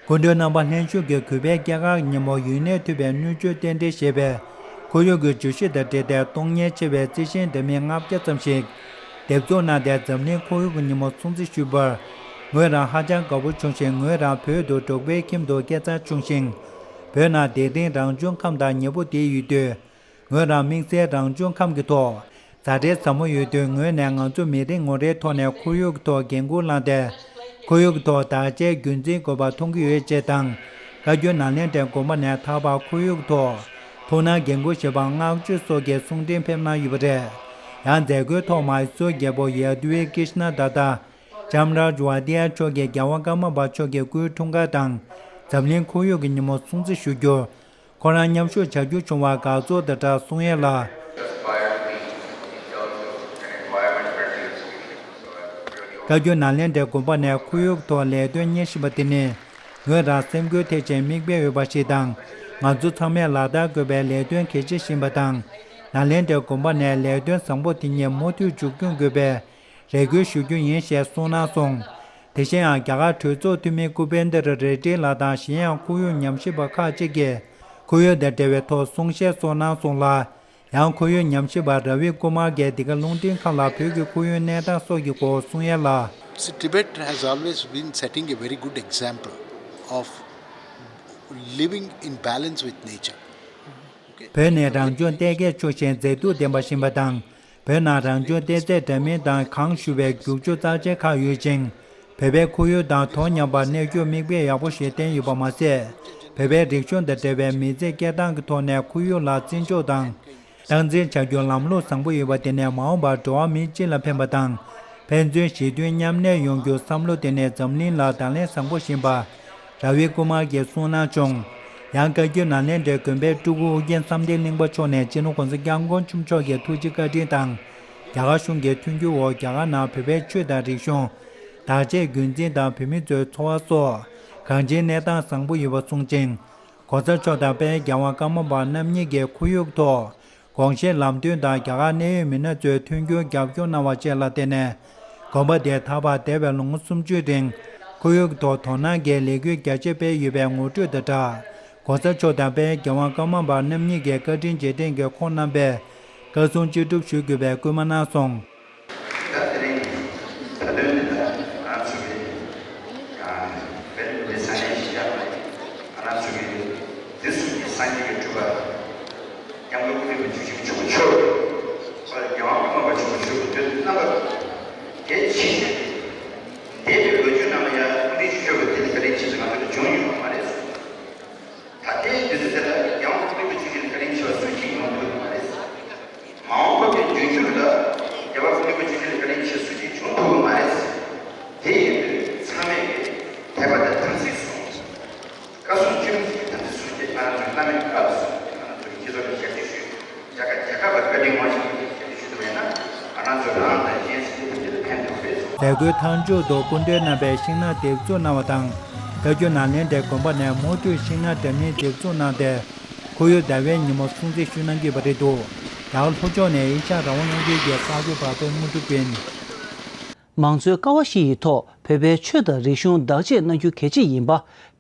སྐུ་མགྲོན་རྣམ་པ་ལྷན་ཞུགས་ཀྱིས་གུས་པས་སྐྱེས་སྐར་ཉིན་མོ་ཡུན་གནས་ཐུབ་པའི་སྣོད་བཅུད་རྟེན་འབྲེལ་ཞེས་པའི་ཁོར་ཡུག་གི་བརྗོད་གཞི་དང་འབྲེལ་ཏེ་གཏོང་སྙེག་ཆེ་བའི་རྩི་ཤིང་འདྲ་མིན་ལྔ་བརྒྱ་ཙམ་ཞིག་འདེབས་འཛུགས་གནང་སྟེ་འཛམ་གླིང་ཁོར་ཡུག་གི་ཉིན་མོ་སྲུང་བརྩི་ཞུས་པར་ངོས་རང་ཧ་ཅང་དགའ་པོ་བྱུང་ཞིང་ངོས་རང་བོད་དུ་འབྲོག་པའི་ཁྱིམ་དུ་སྐྱེས་འཚར་བྱུང་ཞིང་། བོད་ནང་དེ་རིང་རང་བྱུང་ཁམས་དང་ཉེ་པོ་དེ་ཡོད་དུས། ངོས་རང་དམིགས་བསལ་རང་བྱུང་ཁམས་ཀྱི་ཐོག་མཛའ་འབྲེལ་ཟབ་མོ་ཡོད་དུས་ངོས་ནས་ང་ཚོ་མི་རེ་ངོ་རེའི་ཐོག་ནས་ཁོར་ཡུག་གི་ཐོག་འགན་འཁུར་བླངས་ཏེ། ཁོར་ཡུག་གི་ཐོག་བདག་གཅེས་རྒྱུན་འཛིན་དགོས་པ་མཐོང་གི་ཡོད་ཅེས་དང་། བཀའ་བརྒྱུད་ནཱ་ལེནྡྲའི་དགོན་པ་ནས་ད་བར་ཁོར་ཡུག་གི་ཐོག་ཐུགས་སྣང་འགན་འཁུར་བཞེས་པར་བསྔགས་བརྗོད་སོགས་ཀྱི་གསུང་འཕྲིན་ཕེབས་གནང་ཡོད་པ་རེད། ཡང་མཛད་སྒོའི་ཐོག་མ་ཧེ་སོར་རྒྱལ་པོ་ཡ་དུ་བི་ཀྲིཤ་ན་དཱ་ཏཱ་ཅམ་རཱཇ་ཝ་དི་ཡ་མཆོག་གིས་རྒྱལ་དབང་ཀརྨ་པ་མཆོག་གི་སྐུའི་འཁྲུངས་སྐར་དང་། འཛམ་གླིང་ཁོར་ཡུག་གི་ཉིན་མོ་སྲུང་བརྩི་ཞུ་རྒྱུར། ཁོ་རང་མཉམ་ཞུགས་བྱ་རྒྱུ་བྱུང་བར་དགའ་ཚོར་དང་སྦྲགས་གསུང་ཡས་ལ། བཀའ་བརྒྱུད་ནཱ་ལེནྡྲའི་དགོན་པ་ནས་ཁོར་ཡུག་ཐོག་ལས་དོན་གཉེར་བཞིན་པ་དེ་ནི། ངོས་རང་སེམས་འགུལ་ཐེབས་ཤིང་མིག་དཔེ་འོས་པ་ཞིག་དང་། ང་ཚོ་ཚང་མས་ལག་བསྟར་དགོས་པའི་ལས་དོན་གལ་ཆེ་ཞིག་ཡིན་པ་དང་། ནཱ་ལེནྡྲའི་དགོན་པ་ནས་ལས་དོན་བཟང་པོ་དེ་ཉིད་མུ་མཐུད་མཇུག་སྐྱོང་དགོས་པའི་རེ་སྐུལ་ཞུ་རྒྱུ་ཡིན་ཞེས་གསུངས་གནང་སོང་། དེ་བཞིན་ཡང་རྒྱ་གར་གྲོས་ཚོགས་འཐུས་མི་ཀུ་པེན་དྲ་རེ་ཌི་ལགས་དང་གཞན་ཡང་ཁོར་ཡུག་ཉམས་ཞིབ་པ་ཁག་ཅིག་གིས་ཁོར་ཡུག་དང་འབྲེལ་བའི་ཐོག་གསུང་བཤད་སོགས་གནང་སོང་ལ། ཡང་ཁོར་ཡུག་ཉམས་ཞིབ་པ་ར་བི་ཀུ་མར་གྱིས་འདི་ག་རླུང་འཕྲིན་ཁང་ལ་བོད་ཀྱི་ཁོར་ཡུག་གནས་སྟངས་སོགས་ཀྱི་སྐོར་གསུང་ཡས་ལ། See, Tibet has always been setting a very good example of living in balance with nature. Okay? བོད་ནི་རང་བྱུང་བལྟས་སྐད་ཆོག་ཤིང་མཛེས་སྡུག་ལྡན་པ་ཞིག་ཡིན་པ་དང་། བོད་ནང་རང་བྱུང་གཏེར་རྫས་འདྲ་མིན་དང་གང་ཞུ་བའི་རྒྱུག་ཆུ་རྩ་ཆེན་ཁག་ཡོད་ཅིང་། བོད་པའི་ཁོར་ཡུག་དང་དོ་མཉམ་པར་གནས་རྒྱུར་མིག་དཔེ་ཡག་པོ་ཞིག་བསྟན་ཡོད་པ་མ་ཟད། བོད་པའི་རིག་གཞུང་དང་འབྲེལ་བའི་མི་ཚེ་སྐྱེལ་སྟངས་ཀྱི་ཐོག་ནས་ཁོར་ཡུག་ལ་བརྩི་འཇོག་དང་། སྟངས་འཛིན་བྱ་རྒྱུར་ལམ་ལུགས་བཟང་པོ་ཡོད་པ་དེ་ནི་མ་འོངས་པར་འགྲོ་བ་མི་སྤྱི་ལ་ཕན་པ་དང་། ཕན་ཚུན་ཞི་མཐུན་མཉམ་གནས་ཡོང་རྒྱུར་བསམ་བློ་དེ་ནི་འཛམ་གླིང་ལ་བརྡ་ལན་བཟང་པོ་ཞིག་ཡིན་པ། ར་བི་ཀུ་མར་གྱིས་གསུངས་གནང་བྱུང་། ཡང་བཀའ་བརྒྱུད་ནཱ་ལེནྡྲའི་དགོན་པའི་སྤྲུལ་སྐུ་ཨོ་རྒྱན་བསམ་གཏན་གླིང་པ་མཆོག་ནས་སྤྱི་ནོར་༸གོང་ས་༸སྐྱབས་མགོན་ཆེན་པོ་མཆོག་གི་ཐུགས་རྗེ་བཀའ་དྲིན་དང་། རྒྱ་གར་གཞུང་གི་མཐུན་འགྱུར་འོག་རྒྱ་གར་ནང་བོད་པའི་ཆོས་དང་རིག་གཞུང་། བདག་གཅེས་རྒྱུན་འཛིན་དང་བོད་མི་ཚོའི་འཚོ་བ་སོགས་གང་ཅིའི་གནས་སྟངས་བཟང་པོ་ཡོད་པ་གསུངས་ཤིང་། ༸གོང་ས་མཆོག་དང་དཔལ་རྒྱལ་དབང་ཀརྨ་པ་རྣམ་གཉིས་ཀྱིས་ཁོར་ཡུག་ཐོག་དགོངས་བཞེས་ལམ་སྟོན་དང་རྒྱ་གར་གནད་ཡོད་མི་སྣ་ཚོའི་མཐུན་འགྱུར་རྒྱབ་སྐྱོར་གནང་བ་བཅས་ལ་བརྟེན་ནས། དགོན་པ་དེས་ད་བར་འདས་པའི་ལོ་ངོ་སུམ་ཅུའི་རིང་ཁོར་ཡུག་ཐོག་དོ་སྣང་གི་ལས་འགུལ་རྒྱ་ཆེ་སྤེལ་ཡོད་པའི་ངོ་སྤྲོད་དང་སྦྲགས། ༸གོང་ས་མཆོག་དང་དཔལ་རྒྱལ་དབང་ཀརྨ་པ་རྣམ་གཉིས་ཀྱི་བཀའ་དྲིན་རྗེས་དྲན་གྱི་ཁོང་རྣམ་པས་བཀའ་གསུང་ཅི་སྒྲུབ་ཞུ་དགོས་པའི་སྐུལ་མ་གནང་སོང་། ད་དེ་རིང་ད་དུང་ནི་ད་ང་ཚོ་གི་བོད་པའི་ས་གནས་ཤིག་ཡང་ང་ཚོ་གི་དུས་གསུམ་གྱི་སངས་རྒྱས་ཀྱི་སྤྲུལ་པ་སྐྱབས་མགོན་ཀུན་ལེགས་པ་ཆོས་ཀྱི་ཆོས་མཆོག་པ་རྒྱལ་དབང་ཀརྨ་པ་ཆེན་པོ་མཆོག་གི་དུས་རྣམ་པ་གལ་ཆེ་ཤོས་དེ། འདས་པའི་ལོ་རྒྱུས་ནང་ལ་ཡང་ཀུན་ལེགས་ཆོས་མཆོག་གི་དེ་ནི་བཀའ་དྲིན་ཆེ་ཞིང་ང་ཚོ་ལ་བྱུང་ཡོད་པ་མ་རེད། ད་ལྟའི་དུས་ཚོད་དེ་ལ་རྒྱལ་དབང་ཀུན་ལེགས་པ་ཆོས་ཀྱི་བཀའ་དྲིན་ཆེ་བ་སུ་གཅིག་ཡོང་ཐུབ་ཡོད་མ་རེད། མ་འོངས་པ་གི་མདུན་སྐྱོད་ལ་རྒྱལ་བ་ཀུན་ལེགས་པ་ཆོས་ཀྱི་བཀའ་དྲིན་ཆེ་སུ་གཅིག་བྱུང་ཐུབ་ཡོད་མ་རེད། དེ་ཡིན་དུས་ཚང་མས་ཀྱི་དད་པ་དང་དམ་ཚིག་གསུམ། བཀའ་གསུང་ཆོས་གསུམ་གྱི་དམ་ཚིག་གསུམ་གྱིས་ང་རང་ཚོའི་བླ་མའི་བཀའ་ལ་སོགས་ང་རང་ཚོའི་སྤྱི་ཚོགས་ལ་ཞབས་ཕྱི་ཞུས། རྒྱ་གར་རྒྱལ་ཁབ་ལ་བཀའ་དྲིན་མང་ཞིག་ཞབས་ཕྱི་ཞུ་ཐུབ་པ་ཡིན་ན་ང་རང་ཚོ་རང་དང་གཞན་སེམས་ཅན་ཐམས་ཅད་ལ་ཕན་ཐོགས་པས་སོ། མཛད་སྒོའི་མཐའ་མཇུག་ཏུ་སྐུ་མགྲོན་རྣམ་པས་ཤིང་ནགས་འདེབས་འཛུགས་གནང་བ་དང་། བཀའ་བརྒྱུད་ནཱ་ལེནྡྲའི་དགོན་པ་ནས་མུ་མཐུད་ཤིང་ནགས་འདྲ་མིན་འདེབས་འཛུགས་གནང་སྟེ། ཁོར་ཡུག་ཟླ་བའི་ཉིན་མོ་སྲུང་བརྩི་ཞུ་གནང་གི་ཡོད་པ་རེད་འདུག་རྒྱ་གར་ལྷོ་ཕྱོགས་ནས་ཨེ་ཤ་ཡ་རང་དབང་རླུང་འཕྲིན་གྱི་གསར་འགོད་པ་པད་དངོས་གྲུབ་ཡིན། མང་གཙོའི་ཀ་བ་བཞི་ཡི་ཐོག་བོད་པའི་ཆོས་དང་རིག་གཞུང་བདག་གཅེས་གནང་རྒྱུ་གལ་ཆེ་ཡིན་པ།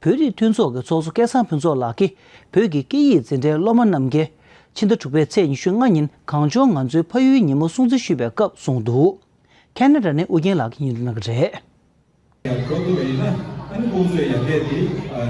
བོད་རིགས་མཐུན་ཚོགས་ཀྱི་ཚོགས་གཙོ་སྐལ་བཟང་ཕུན་ཚོགས་ལགས་ཀྱིས་བོད་ཀྱི་སྐད་ཡིག་འཛིན་གྲྭའི་སློབ་མ་རྣམས་ཀྱིས་ཕྱི་ཟླ་དྲུག་པའི་ཚེས་ཉི་ཤུ་ལྔ་ཉིན་གངས་ལྗོངས་ང་ཚོའི་ཕ་ཡུལ་ཉིན་མོ་སྲུང་བརྩི་ཞུས་པའི་སྐབས་གསུངས་འདུག་ཁེ་ན་ཌ་ནས་ཨུ་རྒྱན་ལགས་ཀྱིས་སྙན་སྒྲོན་གནང་གི་རེད། ཡང་གོ་ཐུབ་པ་ཡིན་ན། ཨུ་ཚོའི་ཡར་རྒྱས་དེ་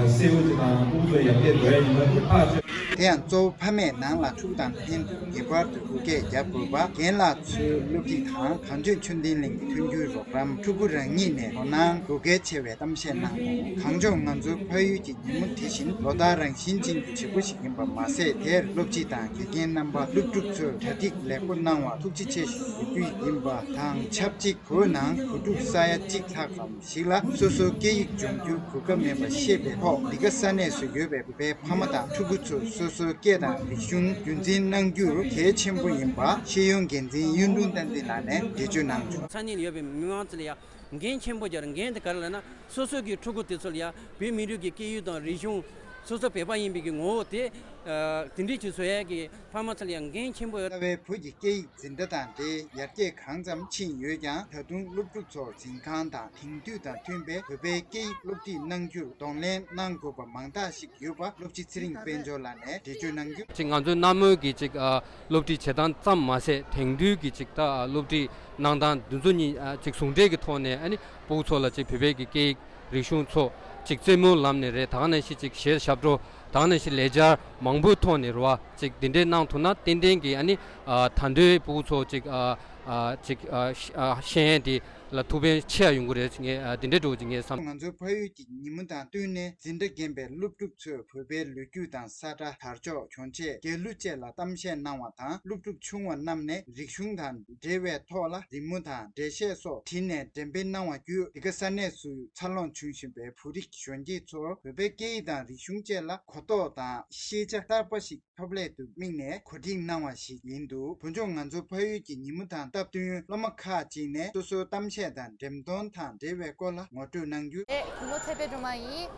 གསལ་བོ་ཅིག་དང་ཨུ་ཚོའི་ཡར་རྒྱས་འགྲོ་ཡ་ཡིན་པ་དེ་ཐག་ཆོད། དེ་ཡང་གཙོ་བོ་ཕ་མས་ནང་ལ་ཕྲུ་གུ་དང་ལྷན་དུ་ངེས་པར་དུ་བོད་སྐད་རྒྱབ་དགོས་པ། རྒན་ལགས་ཚོའི་སློབ་ཁྲིད་དང་གངས་ལྗོངས་ཆོས་ལྡན་གླིང་གི་མཐུན་འགྱུར་རོགས་རམ། ཕྲུ་གུ་རང་ཉིད་ནས་དོ་སྣང་དགོས་གལ་ཆེ་བའི་གཏམ་བཤད་གནང་སོང་། གངས་ལྗོངས་ང་ཚོའི་ཕ་ཡུལ་གྱི་ཉིན་མོ་དེ་བཞིན་ལོ་ལྟར་རང་བཞིན་ཅན་གྱི་བྱེད་སྒོ་ཞིག་ཡིན་པ་མ་ཟད། དེར་སློབ་སྤྱི་དང་དགེ་རྒན་རྣམ་པ། སློབ་ཕྲུག་ཚོས་གྲ་སྒྲིག་ལེགས་པོ་གནང་བར་ཐུགས་རྗེ་ཆེ་ཞུ་རྒྱུ་ཡིན་པ་དང་ཆབས་ཅིག་བོད་ནང་བོད་ཕྲུག་ས་ཡ་གཅིག་ལྷག་ཙམ་ཞིག་ལ་སོ་སོའི་སྐད་ཡིག་སྦྱོང་རྒྱུའི་གོ་སྐབས་མེད་པ་ཤེས་པའི་ཐོག་འདི་ག་ས་གནས་སུ་ཡོད་པའི་བོད་པའི་ཕ་མ་དང་ཕྲུ་གུ་ཚོས་སོ་སོའི་སྐད་དང་རིག་གཞུང་རྒྱུན་འཛིན་གནང་རྒྱུར་གལ་ཆེན་པོ་ཡིན་པ་ཤེས་ཡོན་འགན་འཛིན་གཡུང་དྲུང་བསྟན་འཛིན་ལགས་ནས་འགྲེལ་བརྗོད་གནང་བྱུང་། ས་གནས་ལ་ཡོད་པའི་མི་མང་ཚོ་ལ་ཡང་འགན་ཆེན་པོ་སྦྱར། འགན་དེ་ག་རེ་ལབ་ན། སོ་སོ་གི་ཕྲུ་གུ་དེ་ཚོ་ལ་ཡང་བོད་མི་རིགས་ཀྱི་སྐད་ཡིག་དང་རིག་གཞུང་། སོ་སོ་བོད་པ་ཡིན་པའི་གི་ངོ་བོ་དེ། ཨ། དེ་འདྲའི་ཅིག་བཟོ་ཡས་ཀྱི་ཕ་མ་ཚོ་ལ་ཡང་འགན་ཆེན་པོ་ཡོད། རྩ་བའི་བོད་ཀྱི་སྐད་ཡིག་འཛིན་གྲྭ་དང་འབྲེལ་ཡར་རྒྱས་གང་ཙམ་ཕྱིན་ཡོད་ཀྱང་། ད་དུང་སློབ་ཕྲུག་ཚོར་འཛིན་ཁང་དང་དེང་དུས་དང་མཐུན་པའི་བོད་པའི་སྐད་ཡིག་སློབ་ཁྲིད་གནང་རྒྱུར་གདོང་ལེན་གནང་དགོས་པ་མང་དག་ཞིག་ཡོད་པ་སློབ་སྤྱི་ཚེ་རིང་དཔལ་འབྱོར་ལགས་ནས་འགྲེལ་བརྗོད་གནང་རྒྱུ། ཅིག་ང་ཚོའི་སྣ་མོའི་གི་ཅིག་ཨ། སློབ་ཁྲིད་བྱེད་སྟངས་ཙམ་མ་ཟད། དེང་དུས་ཀྱི་ཅིག་ད་སློབ་ཁྲིད་གནང་སྟངས་འདི་ཚོ་གཉིས་ཨ། ཅིག་ཟུང་འབྲེལ་གྱི་ཐོག་ནས་ཨ་ནི་ཕྲུ་གུ་ཚོ་ལ་ཅིག་བོད་པའི་གི་སྐད་ཡིག་རིག་གཞུང་ཚོ་ཅིག་རྩེད་མོའི་ལམ་ནས་རེད། ད་ག་ནང་བཞིན་ཅིག་གཞས་ཞབས་བྲོ། ད་ག་ནང་བཞིན་ལས་འཆར་མང་པོའི་ཐོག་ནས་རེད་བ། ཅིག་འདི་འདྲས་གནང་ཐུབ་ན་ཏན་ཏན་གྱི་ཨ་ནི་ཨ། ད་དུང་ཕྲུ་གུ་ཚོ་ཅིག་ཨ། ཨ། ཅིག་ཨ། ཤེས་ཡོན་དེ་ལ་ཐུགས་ཕན་ཆེ་ཡ་ཡོང་གི་རེད། ངས་ཨ། འདི་འདྲས་འགྲོ་ཅིག་ངས་བསམ། ང་ཚོའི་ཕ་ཡུལ་གྱི་ཉིན་མོ་དང་བསྟུན་ནས་འཛིན་གྲྭ་རྒན་པའི་སློབ་ཕྲུག་ཚོས་བོད་པའི་ལོ་རྒྱུས་དང་ས་ཁྲ། དར་ལྕོག་གྱོན་ཆས། རྒྱལ་གླུ་བཅས་ལ་གཏམ་བཤད་གནང་བ་དང་། སློབ་ཕྲུག་ཆུང་བ་རྣམས་ནས་རིག་གཞུང་དང་འབྲེལ་བའི་ཐོག་ལ་རི་མོ་དང་འགྲེལ་བཤད་སོགས་བྲིས་ནས་འགྲེམས་སྤེལ་གནང་བ་བརྒྱུད། འདི་ག་ས་གནས་སུ་འཚར་ལོངས་བྱུང་བཞིན་པའི་བོད་རིགས་གཞོན་སྐྱེས་ཚོར་བོད་པའི་སྐད་ཡིག་དང་རིག་གཞུང་བཅས་ལ་གོ་རྟོགས་དང་ཤེས་བྱ་གསར་པ་ཞིག་ཐོབ་སླད་དུ་དམིགས་ནས་གོ་སྒྲིག་གནང་བ་ཞིག་ཡིན་འདུག་བོད་ལྗོངས་ང་ཚོའི་ཕ་ཡུལ་གྱི་ཉིན་མོ་དང་སྟབས་བསྟུན། སློབ་མ་ཁག་ཅིག་ནས་སོ་སོའི་གཏམ་བཤད་དང་འགྲེམས་སྟོན་དང་འབྲེལ་བའི་སྐོར་ལ་ངོ་སྤྲོད་གནང་རྒྱུ། ཨེ། གུས་མོ་ཚེ་འཕེལ་སྒྲོལ་མ་ཡིན།